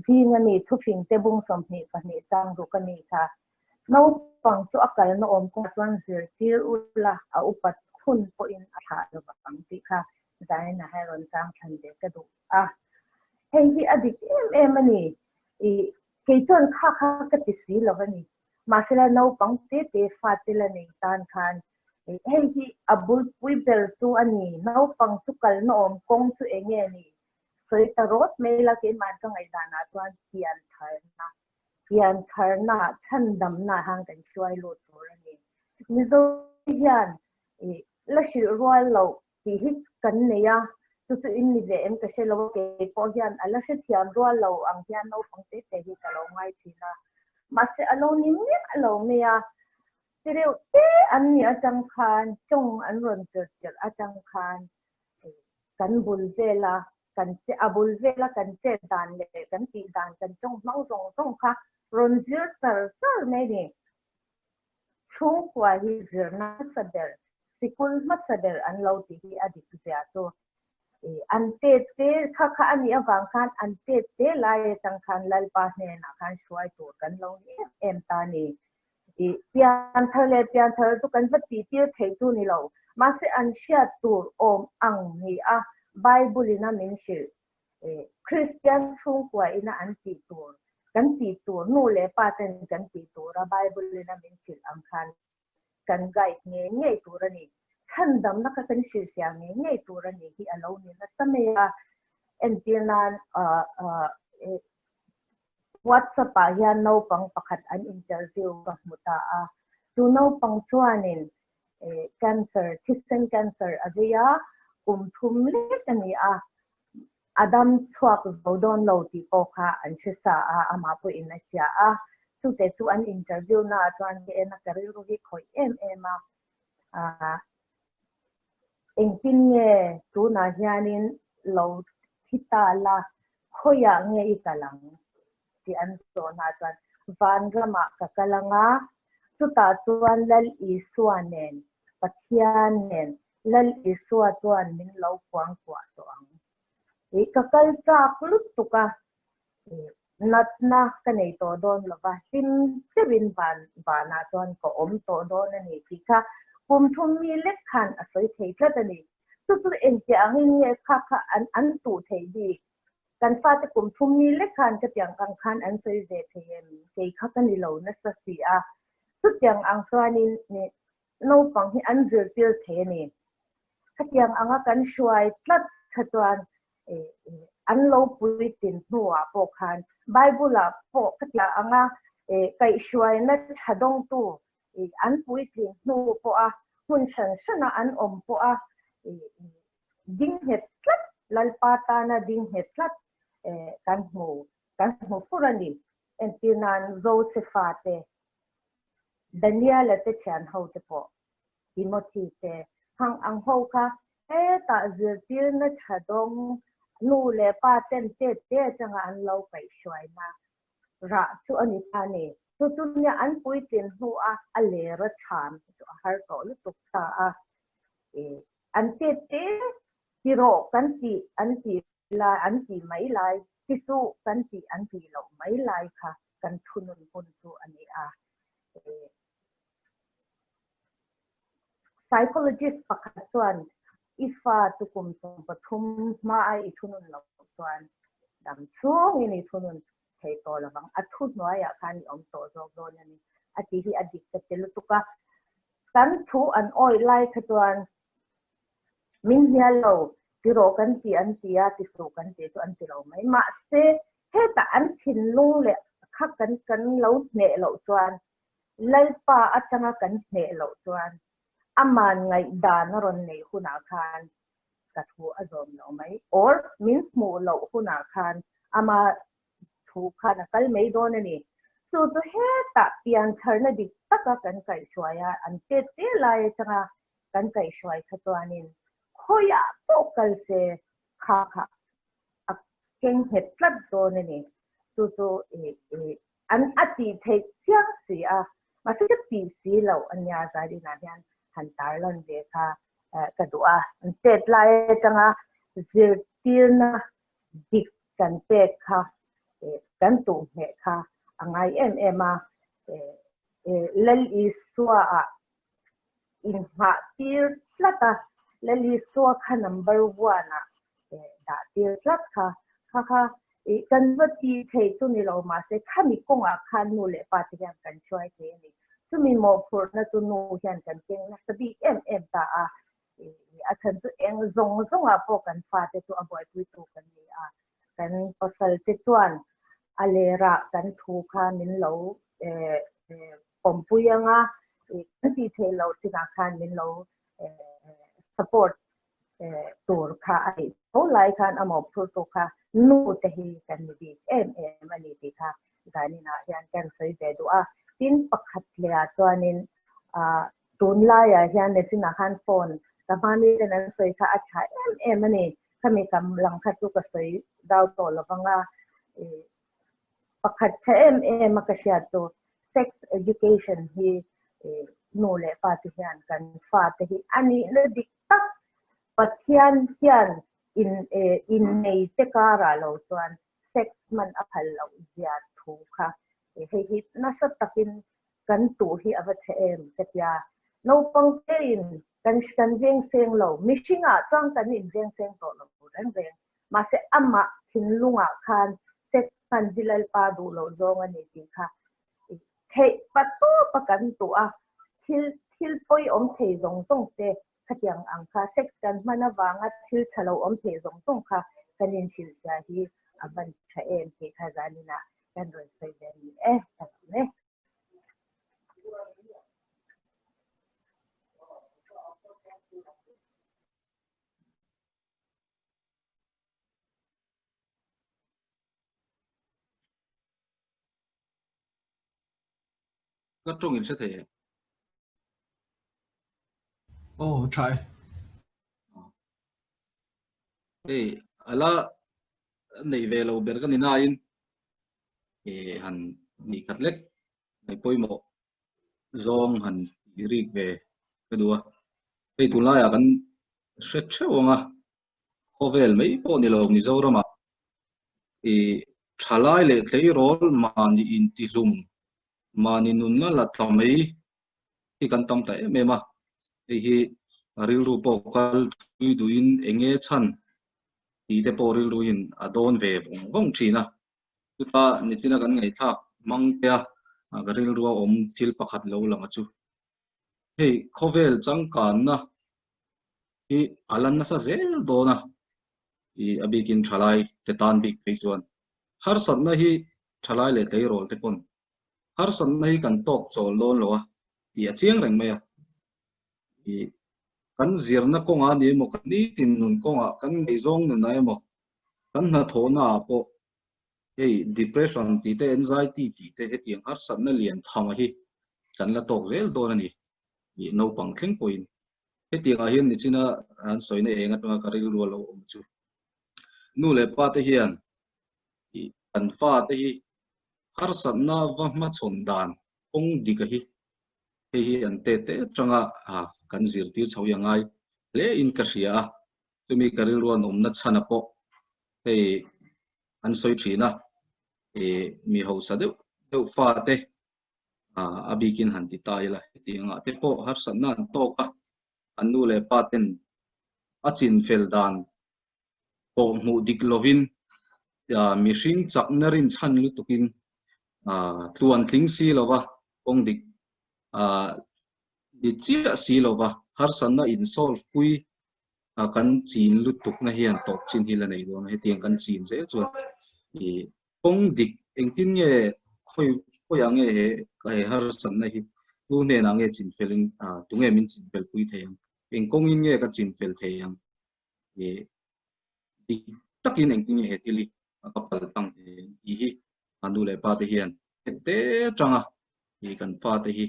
zinga mi thufingte bung 22 chang ruk a ni kha. Naupang chu a kalna awm kawngah chuan zirtir ula a upat hun pawhin a thlah lo vang tih kha Zaina hi rawn chang thlan ve ka duh a. Hei hi a dik em em a ni. Ih, kei chuan kha kha ka ti si lo a ni. Mahsela naupang te te fate la nei tan khan hei hi a bulpui ber chu a ni. Naupang chu kalna awm kawng chu eng nge ni? Sawi ta rawt mai la keimah ka ngaihdanah chuan pian tharna pian tharna chhandamna ah hian kan hruai lut tur a ni. Mizo hian la hrilh rual loh tih hi kan nei a, chu chu in ni ve em ka hre lo a, kei pawh hian a la hrethiam rual lo ang hian naupang te te hi ka lo ngai thin a, mahse a lo ni miah lo mai a, ti reuh te an nih atang khan tawng an rawn tirh tirh atang khan kan bul vela kan che a bul vela kan chet dan leh kan tih dan kan tawng hmang zawng zawng kha rawn zir char char mai a ni. Chhungkua hi zirna hmasa ber, sikul hmasa ber an lo ti hi a dik zia chu an tet te kha kha a nih avang khan an tet te lai atang khan Lalpa hnenah khan hruai tur kan lo ni em em ta a ni. Pian thar leh pian thar chu kan va tih tir theih chu ni lo, mahse an hriat tur awm ang ni a Bible in a min hrilh. Kristian chhungkua ina an tih tur, kan tih tur, nu leh pa ten kan tih tura Bible ina min hrilh ang khan kan guide ngei ngei tur a ni. Chhandamna kha kan hrilhfiah ngei ngei tur a ni hi a lo ni nasa mai a. Entir nan WhatsApp ah hian naupang pakhat an interview ka hmu ta a. Chu naupang chuanin cancer, thisen cancer a vei a, kum thum lek a ni a. A dam chhuak zo dawn lo tih pawh kha an hre sa a, amah pawhin a hria a. Chute chu an interview naah chuan ka en a, ka rilru hi khawih em em a. Engtin nge tunah hianin lo thi ta la, khawiah nge i kal ang? tih an zawhnaah chuan vanramah ka kal ang a, chutah chuan Lal Isua nen, Pathian nen, Lal Isua chuan min lo kuangkuah tawh ang. Ih, ka kal chak lutuk a, ih, natna ka nei tawh dawn lo va, hlim deuhin van, vanah chuan ka awm tawh dawn a ni tih kha kum thum mi lek khan a sawi thei tlat a ni. Chu chu engtiah angin nge kha kha an, an tuh theih bik? Kan fate kum thum mi lek khan khatiang ang khan an sawi ve thei em? Kei kha ka ni lo nasa si a. Chutiang ang chuanin naupang hi an zirtir thei a ni. Khatiang anga kan hruai tlat kha chuan an lo puitlin hnuah pawh khan Bible-ah pawh khatiang anga kaihhruaina tha dawngtu an puitlin hnu pawha hmun hran hrana an awm pawha ding nghet tlat, Lalpa tana ding nghet tlat kan hmu kan hmu fur a ni. Entir nan Josefa te, Daniela te thian ho te pawh, Timothy te hang ang ho kha hetah zirtirna tha dawng nu leh pa ten tet te atanga an lo kaihhruaina rah chu a ni ta a ni. Chu chu nia an puitlin hnua a ler a chhan chu a har tawh lutuk ta a. An tet te tirawh kan tih an tih lai an tih mai lai, ti suh kan tih an tih loh mai lai kha kan thunun hun chu a ni a. Psychologist pakhat chuan i fa chu kum 13 hmaa i thunun loh chuan dam chhungin i thunun thei tawh lovang, a thu hnuaiah khan i awm tawh zawk dawn a ni a tih hi a dik ka ti lutuk a. Kan thu an awih lai kha chuan Min hnial lo, ti rawh kan ti an ti a, ti suh kan tih chu an ti lo mai. Mahse, hetah an thinlung leh kha kan kan lo hneh loh chuan, Lalpa atanga kan hneh loh chuan aman ngaihdan a rawn neih hunah khan ka thu a zawm lo mai. Or min hmuh loh hunah khan ama thu khan a kal mai dawn a ni. Chu chu hetah piantharna dik taka kan kaihhruai a, an tet te lai atanga kan kaihhruai kha chuanin khawiah pawh kal se kha kha a keng nghet tlat dawn a ni. Chu chu an a tih theih chiang si a, mahse ka tih si loh a nia Zaidinah hian han tarlan ve kha ka duh a. An chet lai atanga zirtirna dik kan pek kha kan tuh ngheh kha a ngai em em a. Lal Isua-ah inghah tir tlat a, Lalisua kha number one ah dah tir tlat kha, kha kha kan va ti thei chu ni lo mahse khami kawngah khan nu leh pa te hian kan hruai thei a ni. Chumi mawhphurhna chu nu hian kan keng nasa bik em em ta a, a chhan chu eng zawng zawngah pawh kan fate chu a buaipuitu kan ni a, kan pasal te chuan a lerah kan thu kha min lo pawmpui anga kan tih theih loh chinah khan min lo support tur kha a nih tho lai khan a mawhphurtu kha nu te hi kan ni bik em em a ni tih kha zaninah hian kan sawi ve duh a. Tin pakhat lehah chuanin tunlaiah hian nichinah khan phone ka hmani ten an sawi kha a tha em em a ni. Khami kam lang kha chu ka sawi dau tawh lo vang a. Pakhat tha em em a ka hriat chu sex education hi nu leh pa te hian kan fa te hi a nihna dik tak Pathian hian in innei te karah lo chuan sex hman a phal loh zia thu kha hei hi nasa takin kan tuh hi a va chhe em ka tia. Naupang tein kan kan veng seng lo mihringah chuan kan inveng seng tawh lo reng reng mahse amah. thinlungah khan sex hman hi Lalpa duh loh zawng a ni tih kha theih patawpa kan tuh a, thil thil pawi awm thei zawng zawng te khatiang ang kha sex kan hman avanga thil tha lo awm thei zawng zawng kha kan inhrilhfiah hi a van tha em tih kha zaninah kan rawn sawi ve a ni e, ka lawm e. Ka tawng in hre thei em? Aw, tha e. Hei, ala nei ve lo ber ka ni nain eh han nih khat lek ngaih pawimawh zawng han tih rik ve ka duh a. Hei tunlaiah kan hre theuh ang a, khawvel mai pawh ni lo Mizoramah ih thalai leh tleirawl mahni intihlum, mahni nunna la tla mai hi kan tam ta em em a. Hei hi rilru pawh kal thui duhin eng nge chhan tih te pawh rilruin a dawn ve vawng vawng thin a. Chuta nichina kan ngaihthlak hmang te a, ka rilrua awm thil pakhat lo lang a chu. Hei khawvel changkanna hi a la nasa zel dawn a, ih a bikin thalai te tan bik phei chuan harsatna hi thalai leh tleirawl te pawn harsatna hi kan tawk chawl dawn lo a tih a chiang reng mai a. Ih kan zirna kawngah a ni emaw, kan nitin nun kawngah, kan ngaihzawng nunah emaw, kan hnathawhna ah pawh hei depression tih te, anxiety tih te hetiang harsatna lian tham hi kan la tawk zel dawn a ni ih naupang thleng pawhin. Hetiang ah hian nichina an sawina eng atanga ka rilru a lo awm chu nu leh pa te hian ih kan fa te hi harsatna va hmachhawn dan kawng dik a hi hei hi an te te atanga kan zirtir chho hi a ngai hle in ka hria a, chumi ka rilru an awmna chhan a pawh hei an sawi thin a, ih mi hausa deuh deuh fa te a bikin han ti ta ila hetiang ah te pawh harsatna an tawk a, an nu leh pa ten a chin fel dan pawh hmuh dik lovin mihring chakna rinchhan lutukin tluan tling si lova kawng dik ni chiah si lova harsatna in solve pui kan chin lutukna hian tawp chin hi la nei dawn a, hetiang kan chin zel chuan kawng dik engtin nge khawi khawiah nge he he harsatna hi tu hnenah nge chin felin tunge min chin fel pui thei ang, eng kawngin nge ka chin fel thei ang ih dik takin engtin nge he thil hi ka pal tlang thei ang tih hi a nu leh pa te hian te tanga ih kan fa te hi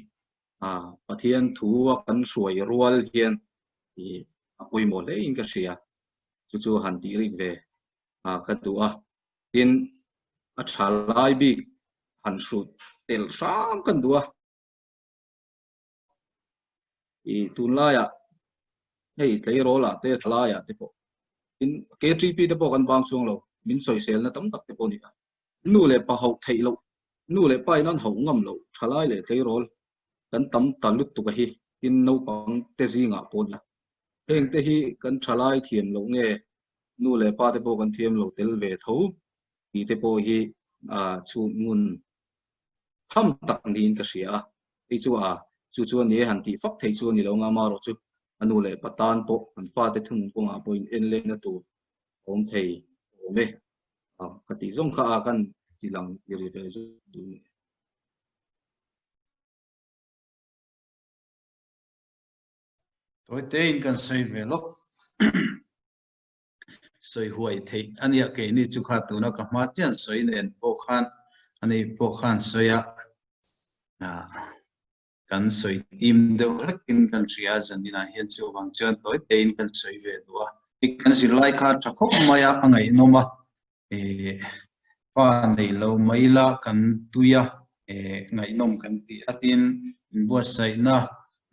ah Pathian thu a kan hruai rual hian ih a pawimawh hle in ka hria chu chu han tih rik ve ah ka duh a tin a tha lai bik han hrut tel hram kan duh a. Ih tunlaiah hei tleirawl ah te thalaiah te pawh in KTP te pawh kan bang chhuang lo min sawiselna tam tak te pawh a ni a. Nu leh pa hauh theih loh nu leh pa in an hauh ngam loh thalai leh tleirawl kan tam ta lutuk a hi tin naupang te zingah pawh a ni a. Heng te hi kan thalai thiam loh nge nu leh pa te pawh kan thiam lo tel ve tho tih te pawh hi chhut ngun tham tak niin ka hria a, hei chu a chu chu a ni e han tih fak thei chu a ni lo nga amaherawh chu a nu leh pa tan pawh an fate thunun kawngah pawh in en lehna tur a awm thei awm e ka tih zawng kha a kan ti lang ti ri ve zuk duh ni. Tawitein kan sawi ve lawk. Sawi huai theih a nia keini chu kha tuna ka hma chian sawi nen pawh khan ani pawh khan sawi a kan sawi tim deuh hlekin kan hria a zaninah hian chuvang chuan tawi tein kan sawi ve duh a. Kan zirlai kha tha khawp mai a a ngaihnawm a fa nei lo mai la kan tui a ngaihnawm kan ti a tin inbuatsaihna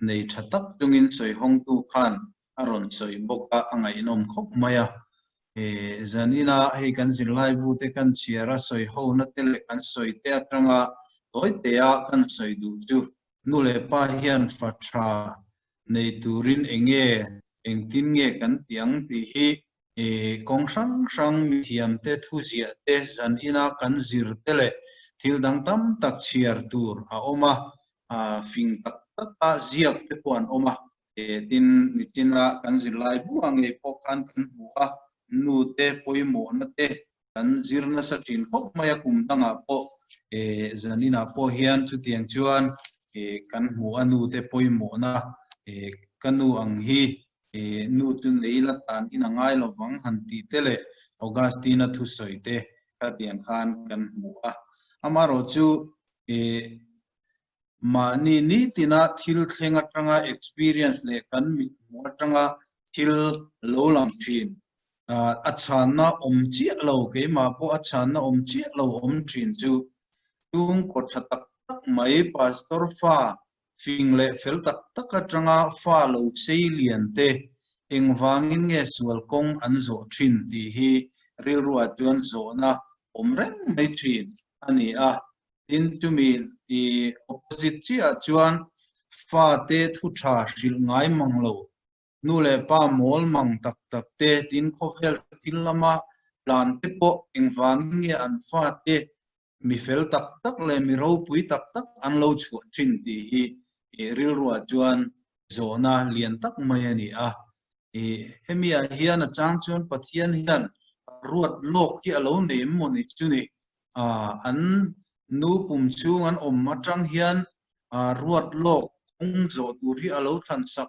nei tha tak chungin sawi hawngtu khan a rawn sawi bawk a, a ngaihnawm khawp mai a. Zanina hei kan zirlaibu te kan chhiar a sawi hona te leh kan sawi te atanga tawi tea kan sawi duh chu nu leh pa hian fa tha nei turin enge engtin nge kan ti ang tih hi. Kawng hrang hrang mithiamte thuziah te zan ina kan zir te leh thil dang tam tak chhiar tur a awm a, fing tak taka ziak te pawh an awm a. Tin, nichina kan zirlai buah ngei pawh khan kan hmu a, nu te pawimawhna te kan zir nasa thin khawp mai a, kum dangah pawh zaninah pawh hian chutiang chuan kan hmu a nu te pawimawhna ka nu ang hi nu chu nei la tan in a ngai lo vang han tih te leh Augustine-a thusawi te khatiang khan kan hmu a. Amaherawh chu mahni nitina thil thleng atanga experience leh kan mithmuh atanga thil lo lang thin a chhanna awm chiah lo, keimah pawh a chhanna awm chiah lo awm thin chu chhungkaw tha tak tak mai Pastor fa fing leh fel tak tak atanga fa lo sei lian te engvangin nge sual kawng an zawh thin tih hi rilruah chuan zawhna awm reng mai thin a ni a. Tin, chumi i opposite chiahah chuan fate thu tha hrilh ngai mang lo, nu leh pa mawl mang tak tak te, tin khawvel thil lama tlan te pawh engvangin nge an fate mi fel tak tak leh mi ropui tak tak an lo chhuah thin tih hi rilruah chuan zawhna lian tak mai a ni a. Hemi ah hian a chang chuan Pathian hian ruat lawk hi a lo nei em maw ni chu ni. An nu pum chhung an awm atang hian ruat lawk kawng zawh tur hi a lo thlan sak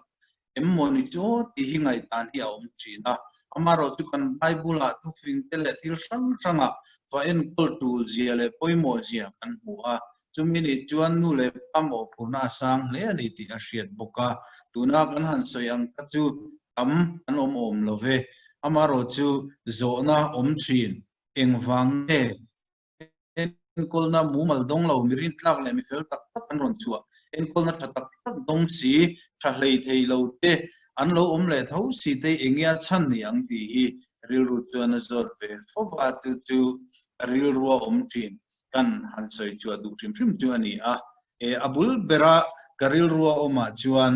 em maw ni chu aw tih hi ngaihdan hi a awm thin a. Amaherawh chu kan Bible ah thufing te leh thil hrang hrangah va enkawl tul zia leh pawimawh zia kan hmu a. Chumi nih chuan nu leh pa mawhphurhna a sang hle a ni tih a hriat bawk a. Tuna kan han sawi ang kha chu tam an awm awm lo ve. Amaherawh chu zawhna awm thin engvang nge enkawlna mumal dawng lo, mi rintlak leh mi fel tak tak an rawn chhuah. Enkawlna tha tak tak dawng si, tha hlei thei lo te an lo awm leh tho si te enge a chhan ni ang tih hi rilru chuan a zawt ve fo va, chu chu rilrua awm thin kan han sawi chhuah duh hrim hrim chu a ni a. A bul bera ka rilrua awmah chuan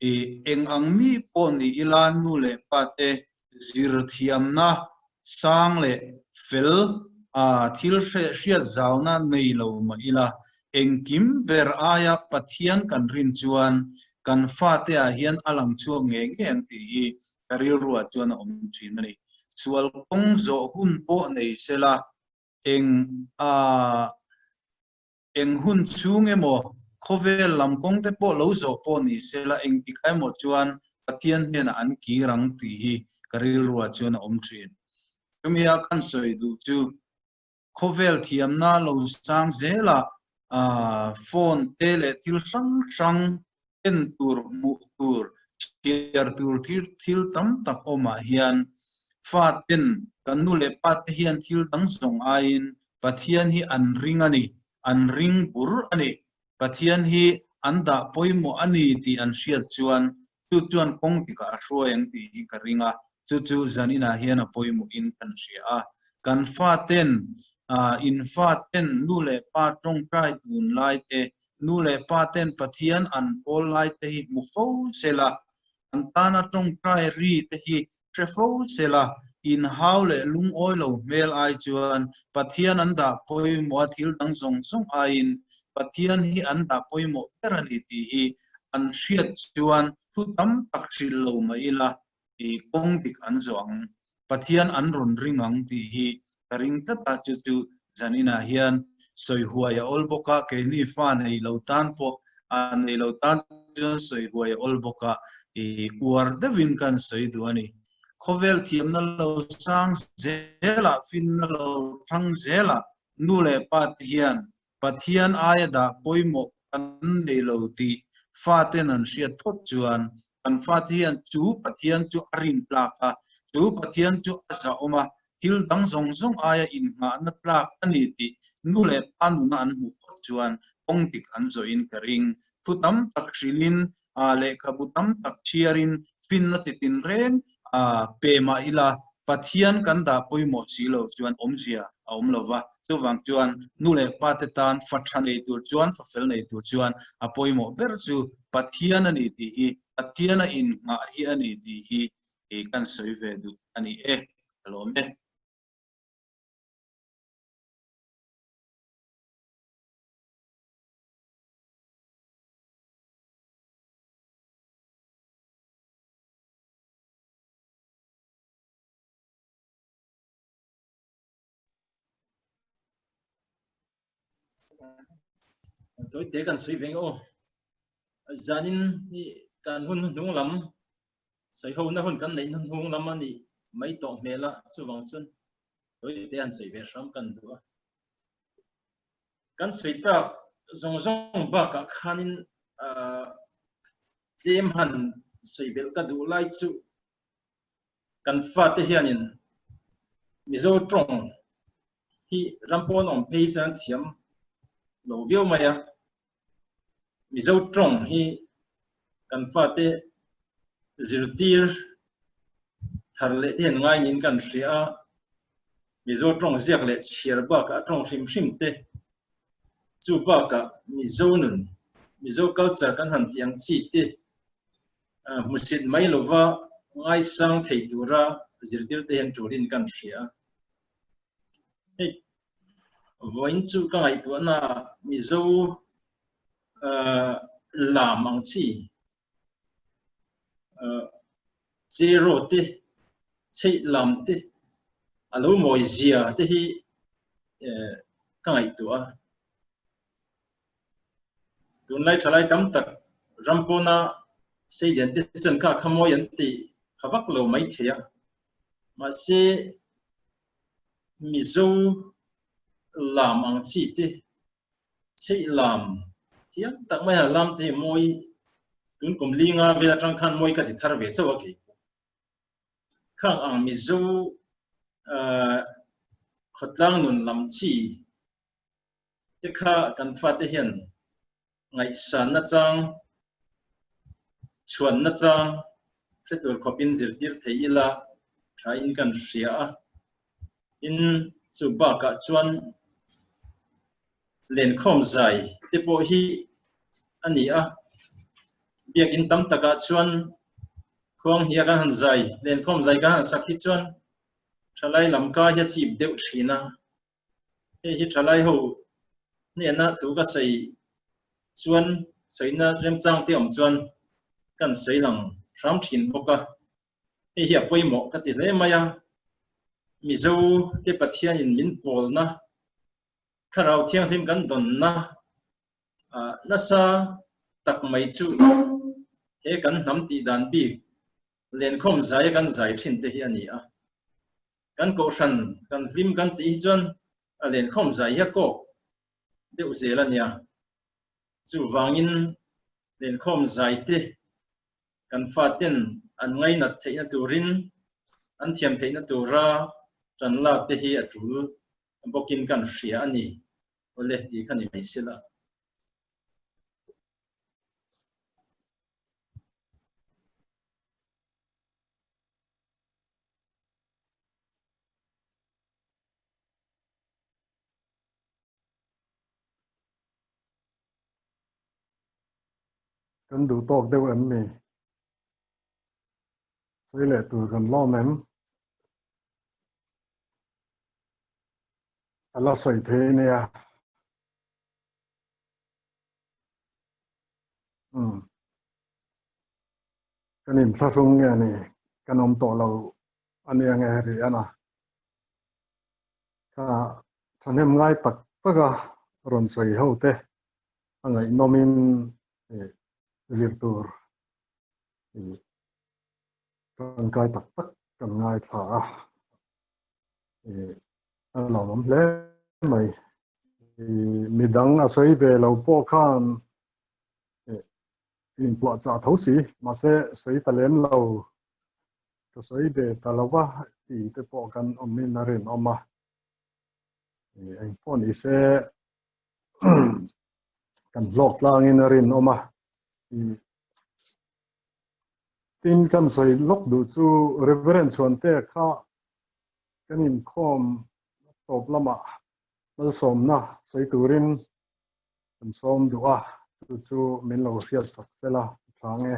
eng ang mi pawh ni ila nu leh pa te zir thiamna sang leh fel a thil hriat zauna nei lo mah ila, engkim ber aia Pathian kan rin chuan kan fate ah hian a lang chhuak ngei ngei ang tih hi ka rilruah chuan a awm thin a ni. Sual kawng zawh hun pawh nei sela eng a Eng hun chhung emaw, khawvel lam kawng te pawh lo zawh pawh ni se la, engtik ah emaw chuan Pathian hnenah an kir ang tih hi ka rilruah chuan a awm thin. Chumi a kan sawi duh chu khawvel thiamna lo sang zelah phone te leh thil hrang hrang en tur, hmuh tur, chhiar tur thil tam tak awmah hian faten kan nu leh pate hian thil dang zawng aiin Pathian hi an ring a ni, an ring bur a ni. Pathian hi an dah pawimawh a ni tih an hriat chuan chu chuan kawng tikah a hruai ang tih hi ka ring a, chu chu zaninah hian a pawimawhin kan hria a. Kan faten, in faten nu leh pa tawngtai dun lai te, nu leh pa ten Pathian an pawl lai te hi hmu fo sela, an tana tawngtai ri te hi hre fo sela, inhau leh lungawi lo hmel ai chuan Pathian an dah pawimawh a thil dang zawng zawng aiin Pathian hi an dah pawimawh ber a ni tih hi an hriat chuan thu tam tak hrilh lo mah ila i kawng dik an zawh ang, Pathian an rawn ring ang tih hi ka ring tlat a, chu chu zaninah hian sawi huai a awl bawk a, keini fa nei lo tan pawh a nei lo tan chuan sawi huai a awl bawk a, i uar deuhin kan sawi duh a ni. Khawvel thiamna lo sang zelah, finna lo thang zelah nu leh pa te hian Pathian aia dah pawimawh kan nei lo tih faten an hriat phawt chuan kan fate hian chu Pathian chu a rin tlak a, chu Pathian chu a zahawm a, thil dang zawng zawng aia innghahna tlak a ni tih nu leh pa nuna an hmuh phawt chuan kawng dik an zawhin ka ring. Thu tam tak hrilhin lehkhabu tam tak chhiarin finna chi tinreng pe mah ila Pathian kan dah pawimawh si lo chuan awmzia a awm lo va. Chuvang chuan nu leh pa te tan fa tha nei tur chuan, fa fel nei tur chuan a pawimawh ber chu Pathian a ni tih hi, Pathian a innghah hi a ni tih hi. I kan sawi ve duh a ni e, ka lawm e. Toi te kan sui veng aw. Zanin hi kan hun hnung lam sawi ho na hun kan neih hnung lam a nih mai tawh hmel a, chuvang chuan toi te han sawi ve hram kan duh a. Kan sawi tak zawng zawng bakah khanin tlem han sawi belh ka duh lai chu kan fate hianin Mizo tawng hi ram pawn awm phei chuan thiam lo viau mai a. Mizo tawng hi kan fate zirtir thar leh te hian ngai niin kan hria a, Mizo tawng ziak leh chhiar bakah a tawng hrim hrim te, chu bakah Mizo nun, Mizo culture kan han tih ang chi te hmusit mai lova ngaisang thei tura zirtir te hian tulin kan hria a. Hei vawiin chu ka ngaihtuahna Mizo lam ang chi Cheraw te, chheih lam te, a lo mawi zia te hi ka ngaihtuah a. Tunlai thalai tam tak ram pawna seilian te chuan kha kha mawi an ti pha vak lo mai thei a. Mahse, Mizo lam ang chi te, chheih lam thiam tak mai a lam te hi mawi tun kum linga vel atang khan mawi ka ti thar ve chauh a kei pawh. Khang ang Mizo khawtlang nun lam chi te kha kan fate hian ngaihsan nachang, chhuan nachang hre tur khawpin zirtir thei ila thain kan hria a. Tin, chu bakah chuan lenkhawm zai te pawh hi a ni a. Biakin tam takah chuan khuang hnia kan han zai, lenkhawm zai kan han sak hi chuan thalai lamka hi a chip deuh thin a. Hei hi thalai ho hnena thu ka sawi chuan sawina remchang te awm chuan kan sawi lang hram thin bawk a, hei hi a pawimawh ka ti hle mai a, Mizo te Pathianin min pawlna, Thlarau Thianghlim kan dawnna nasa tak mai chu he kan hnam tih dan bik lenkhawm zaia kan zai thin te hi a ni a. Kan kohhran kan hlim kan tih hi chuan a lenkhawm zai hi a kawk deuh zel a nia. Chuvangin lenkhawm zai te kan faten an ngainat theihna turin an thiam theihna tura tan lak te hi a tul bawkin kan hria a ni. Awle tih kha ni mai sela. Kan duh tawk deuh em ni? Sawi leh tur kan lawm em? A la sawi thei nia. Umm. Kan inthlahrung nge ni? Kan awm tawh lo a nia nge rih a na. Kha thahnem ngai tak tak a rawn sawi ho te a ngaihnawmin zir tur tangkai tak tak kan ngaithla a. A lawmawm hle mai. Midang a sawi ve lo pawh khan inpuahchah tho si, mahse sawi ta lem lo, ka sawi ve ta lo va ti te pawh kan awmin a rinawm a. Eng pawh ni se kan hlawk tlangin a rinawm a. Tin kan sawi lawk duh chu Reverend Chhuante kha kan inkhawm tawp lamah malsawmna sawi turin kan sawm duh a, chu chu min lo hriat sak sela a tha nge.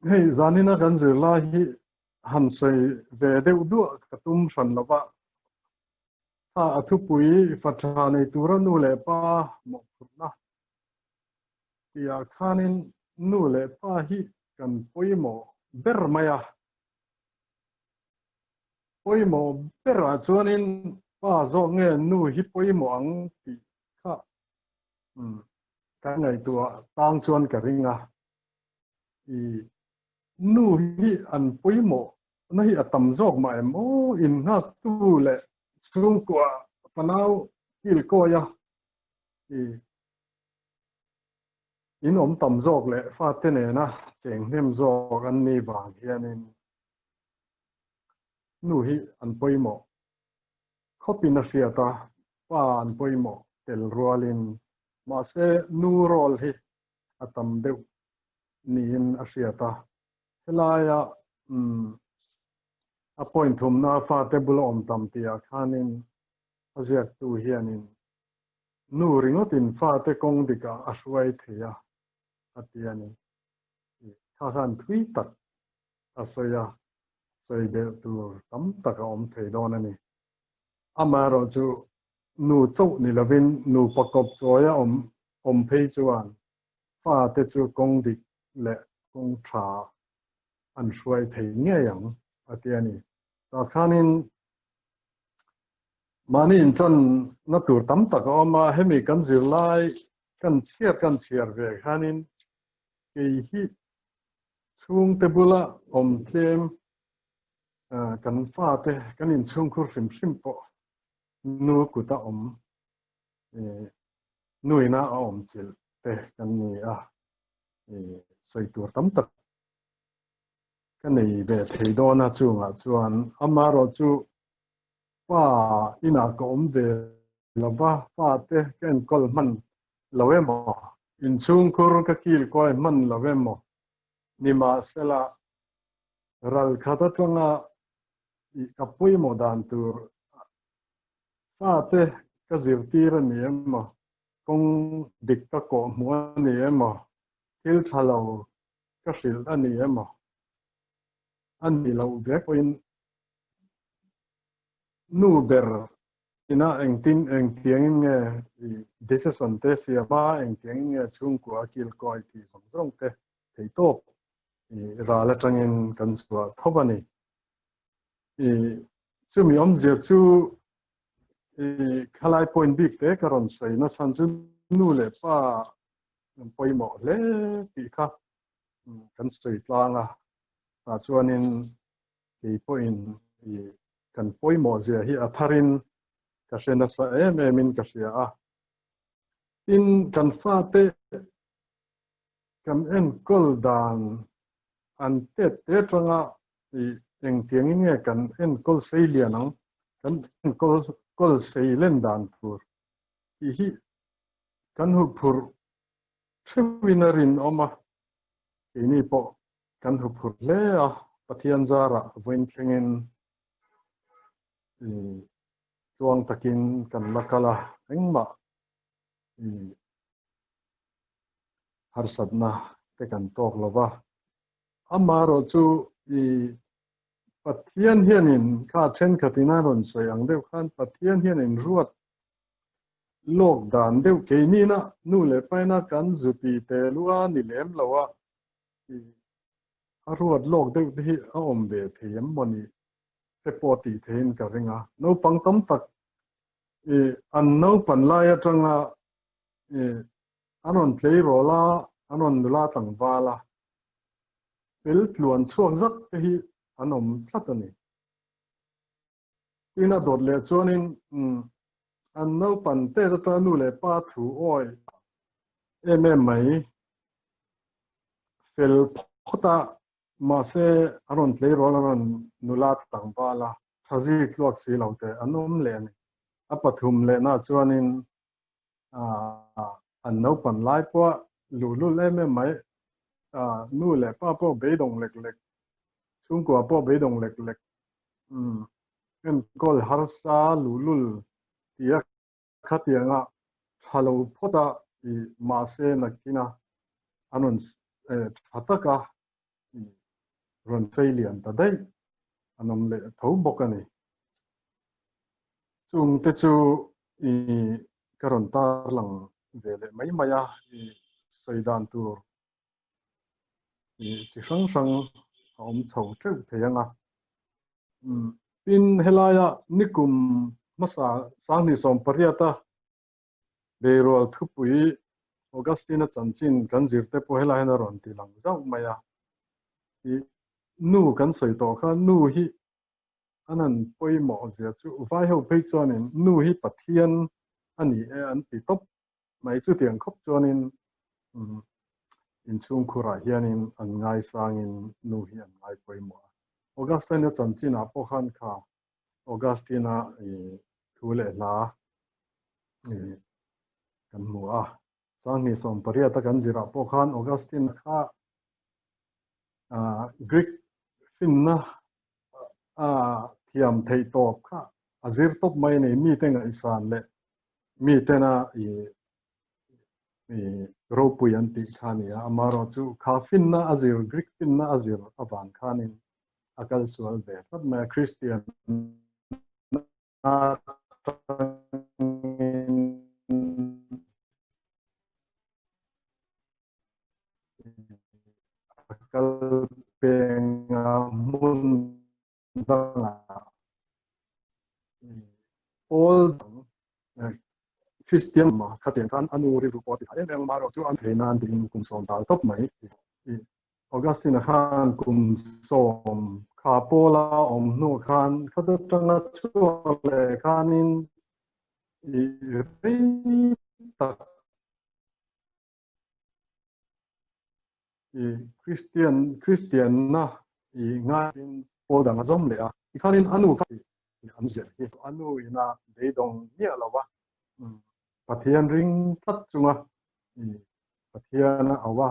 Hei zanina kan zirlai hi han sawi ve deuh duah ka tum hran lo va, kha a thupui fa tha nei tura nu leh pa mawhphurhna tihah khanin nu leh pa hi kan pawimawh ber mai a. Pawimawh berah chuanin pa zawk nge nu hi pawimawh ang tih kha kan ngaihtuah tang chuan ka ring a. I nu hi an pawimawh na hi a tam zawk mah em aw innghaktu leh chhungkua fanau kilkawi a i in awm tam zawk leh fate nena cheng hnem zawk an ni vang hianin nu hi an pawimawh khawpin a hriat a, pa an pawimawh tel rualin mahse nu role hi a tam deuh niin a hriat a. Helaia a point thumna fate bula awm tam tihah khanin a ziaktu hianin nu ringawtin fate kawng dikah a hruai thei a, a ti a ni. Kha khan thui tak a sawi a, sawi belh tur tam tak a awm thei dawn a ni. Amaherawhchu nu chauh ni lovin nupa kawp chawia awm awm phei chuan fate chu kawng dik leh kawng tha an hruai thei ngei ang a ti a ni. Tah khanin mahni inchanna tur tam tak a awm a, hemi kan zirlai kan chhiar kan chhiar ve khanin kei hi chhungte bula awm tlem kan fate kan inchhungkhur hrim hrim pawh nu kuta awm nuina a awm chilh te kan ni a, sawi tur tam tak ka nei ve thei dawn a chungah chuan amaherawhchu pa inah ka awm ve lo va, pa te ka enkawl hman lo emaw, inchhungkhur ka kilkawi hman lo emaw nimahsela ral khat atanga ka pawimawh dan tur Fate ka zirtir a ni emaw, kawng dik ka kawhhmuh a ni emaw, thil tha lo ka hrilh a ni emaw, a nih loh vek pawhin nu ber ina engtin engtiangin nge i decision te siam a, engtiangin nge chhungkua a kilkawi tih zawng zawng te theitawp i ral atangin kan chhuah tho a ni. I chumi awmzia chu i khalai point bik te ka rawn sawi na chhan chu nu leh pa an pawimawh hle tih kha kan sawi tlang a. Tah chuanin kei pawhin i kan pawimawh zia hi a tharin ka hre nasa em em in ka hria a. Tin, kan fate kan enkawl dan an tet te atanga i engtiangin nge kan enkawl sei lian ang, kan enkawl kawl sei len dan tur tih hi kan huphurh theuhin a rinawm a, keini pawh kan huphurh hle a, Pathian zarah vawiin thlengin i tluang takin kan la kal a, engmah i harsatna te kan tawk lo va. Amaherawhchu i Pathian hianin kha thenkhatin a rawn sawi ang deuh khan Pathian hianin ruat lawk dan deuh keinina nu leh paina kan zuti te lua ni lem lo a i a ruat lawk deuh te hi a awm ve thei em maw ni te pawh tih theiin ka ring a. Naupang tam tak i an naupan lai atanga i an rawn tleirawl a, an rawn nula tlangval a, fel tluan chhuak zak te hi an awm tlat a ni. Tin a dawt leh chuanin an naupan tet atanga nu leh pa thu awi em em mai fel phawt a, mahse a rawn tleirawl a rawn nula tlangval a, thazi tluak si lo te an awm leh a ni. A pathum lehna chuanin an naupan lai pawh luhlul em em mai, nu leh pa pawh beidawng lek lek, chhungkua pawh beidawng lek lek, enkawl harsa luhlul tia khatianga tha lo phawt a mahse nakina an rawn tha taka. rawn fei lian ta daih an awm leh tho bawk a ni. Chung te chu i ka rawn tarlang ve leh mai mai a, i sawi dan tur i chi hrang hrang a awm chho teuh thei ang a. Tin, helaia nikum hmasa 2018 a Beirual thupui Augustine-a chanchin kan zir te pawh helai hian a rawn ti lang zauh mai a. I nu kan sawi tawh kha nu hi an han pawimawh zia chu vai ho phei chuanin nu hi Pathian a ni e an ti tawp mai. Chutiang khawp chuanin inchhungkhurah hianin an ngaisangin nu hi an ngai pawimawh a. Augustine-a chanchinah pawh khan kha Augustine-a thu leh hla kan hmu a. 2018 a kan zirah pawh khan Augustine kha Greek finna a thiam theih tawp kha a zir tawp mai a ni. Mite ngaihsan leh mitena ropui an tih kha a ni a. Amaherawhchu kha finna a zir, Greek finna a zir avang khanin a kal sual ve tlat mai a. Kristian atangin a kal peng a hmun dangah pawl dang Kristian khatiang khan a nu rilru pawh a ti tha em em a, amaherawhchu an thei nan tiin kum 10 dal tawp mai. Augustine-a khan kum 10 kha pawla awm hnu khan khata tanga chhuak leh khanin i rei tak i Kristian Kristianna i ngaiin pawl dang a zawm leh a, tikhanin a nu kha an ziah hi. A nu ina beidawng miah lo a, Pathian ring tlat chunga i Pathian a auh a,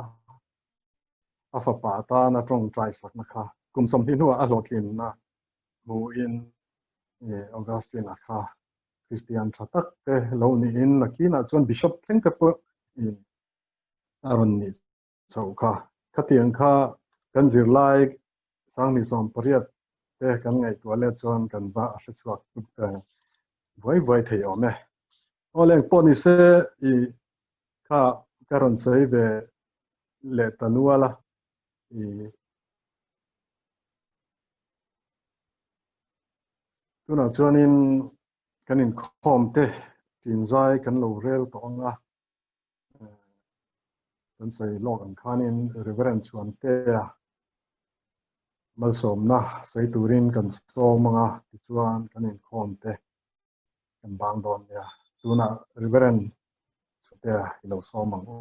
a fapa tana tawngtai sakna kha kum 20 hnuah a hlawhtlinna hmuhin Augustine-a kha Kristian tha tak te lo niin nakinah chuan Bishop thleng te pawh a rawn nih chhoh kha. Khatiang kha kan zirlai 2018 te kan ngaihtuah let chuan kan va a hrechhuak vuai vuai thei awm e. Aw leng pawh ni se i kha ka rawn sawi ve leh ta nual a i tunah chuanin kan inkhawm te tinzai kan lo rel tawh ang a, kan sawi lawk ang khanin Reverend Chhuantea malsawmna sawi turin kan sawm ang a, tichuan kan inkhawm te kan bang dawn nia. Tunah Reverend Chhuantea i lo sawm ang u.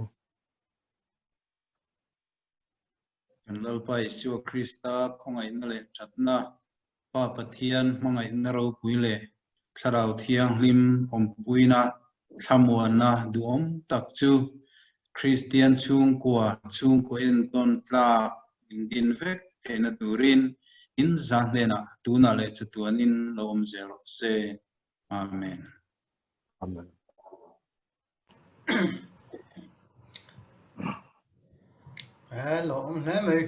Kan Lalpa Isua Krista khawngaihna leh thatna, Pa Pathian hmangaihna ropui leh Thlarau Thianghlim awmpuina thlamuanna duhawm tak chu Kristian chhungkua chhungkaw entawn tlak indin vek theihna turin in za hnenah tunah leh chatuanin lo awm zel rawh se. Amen. Amen. He lo awm hle mai.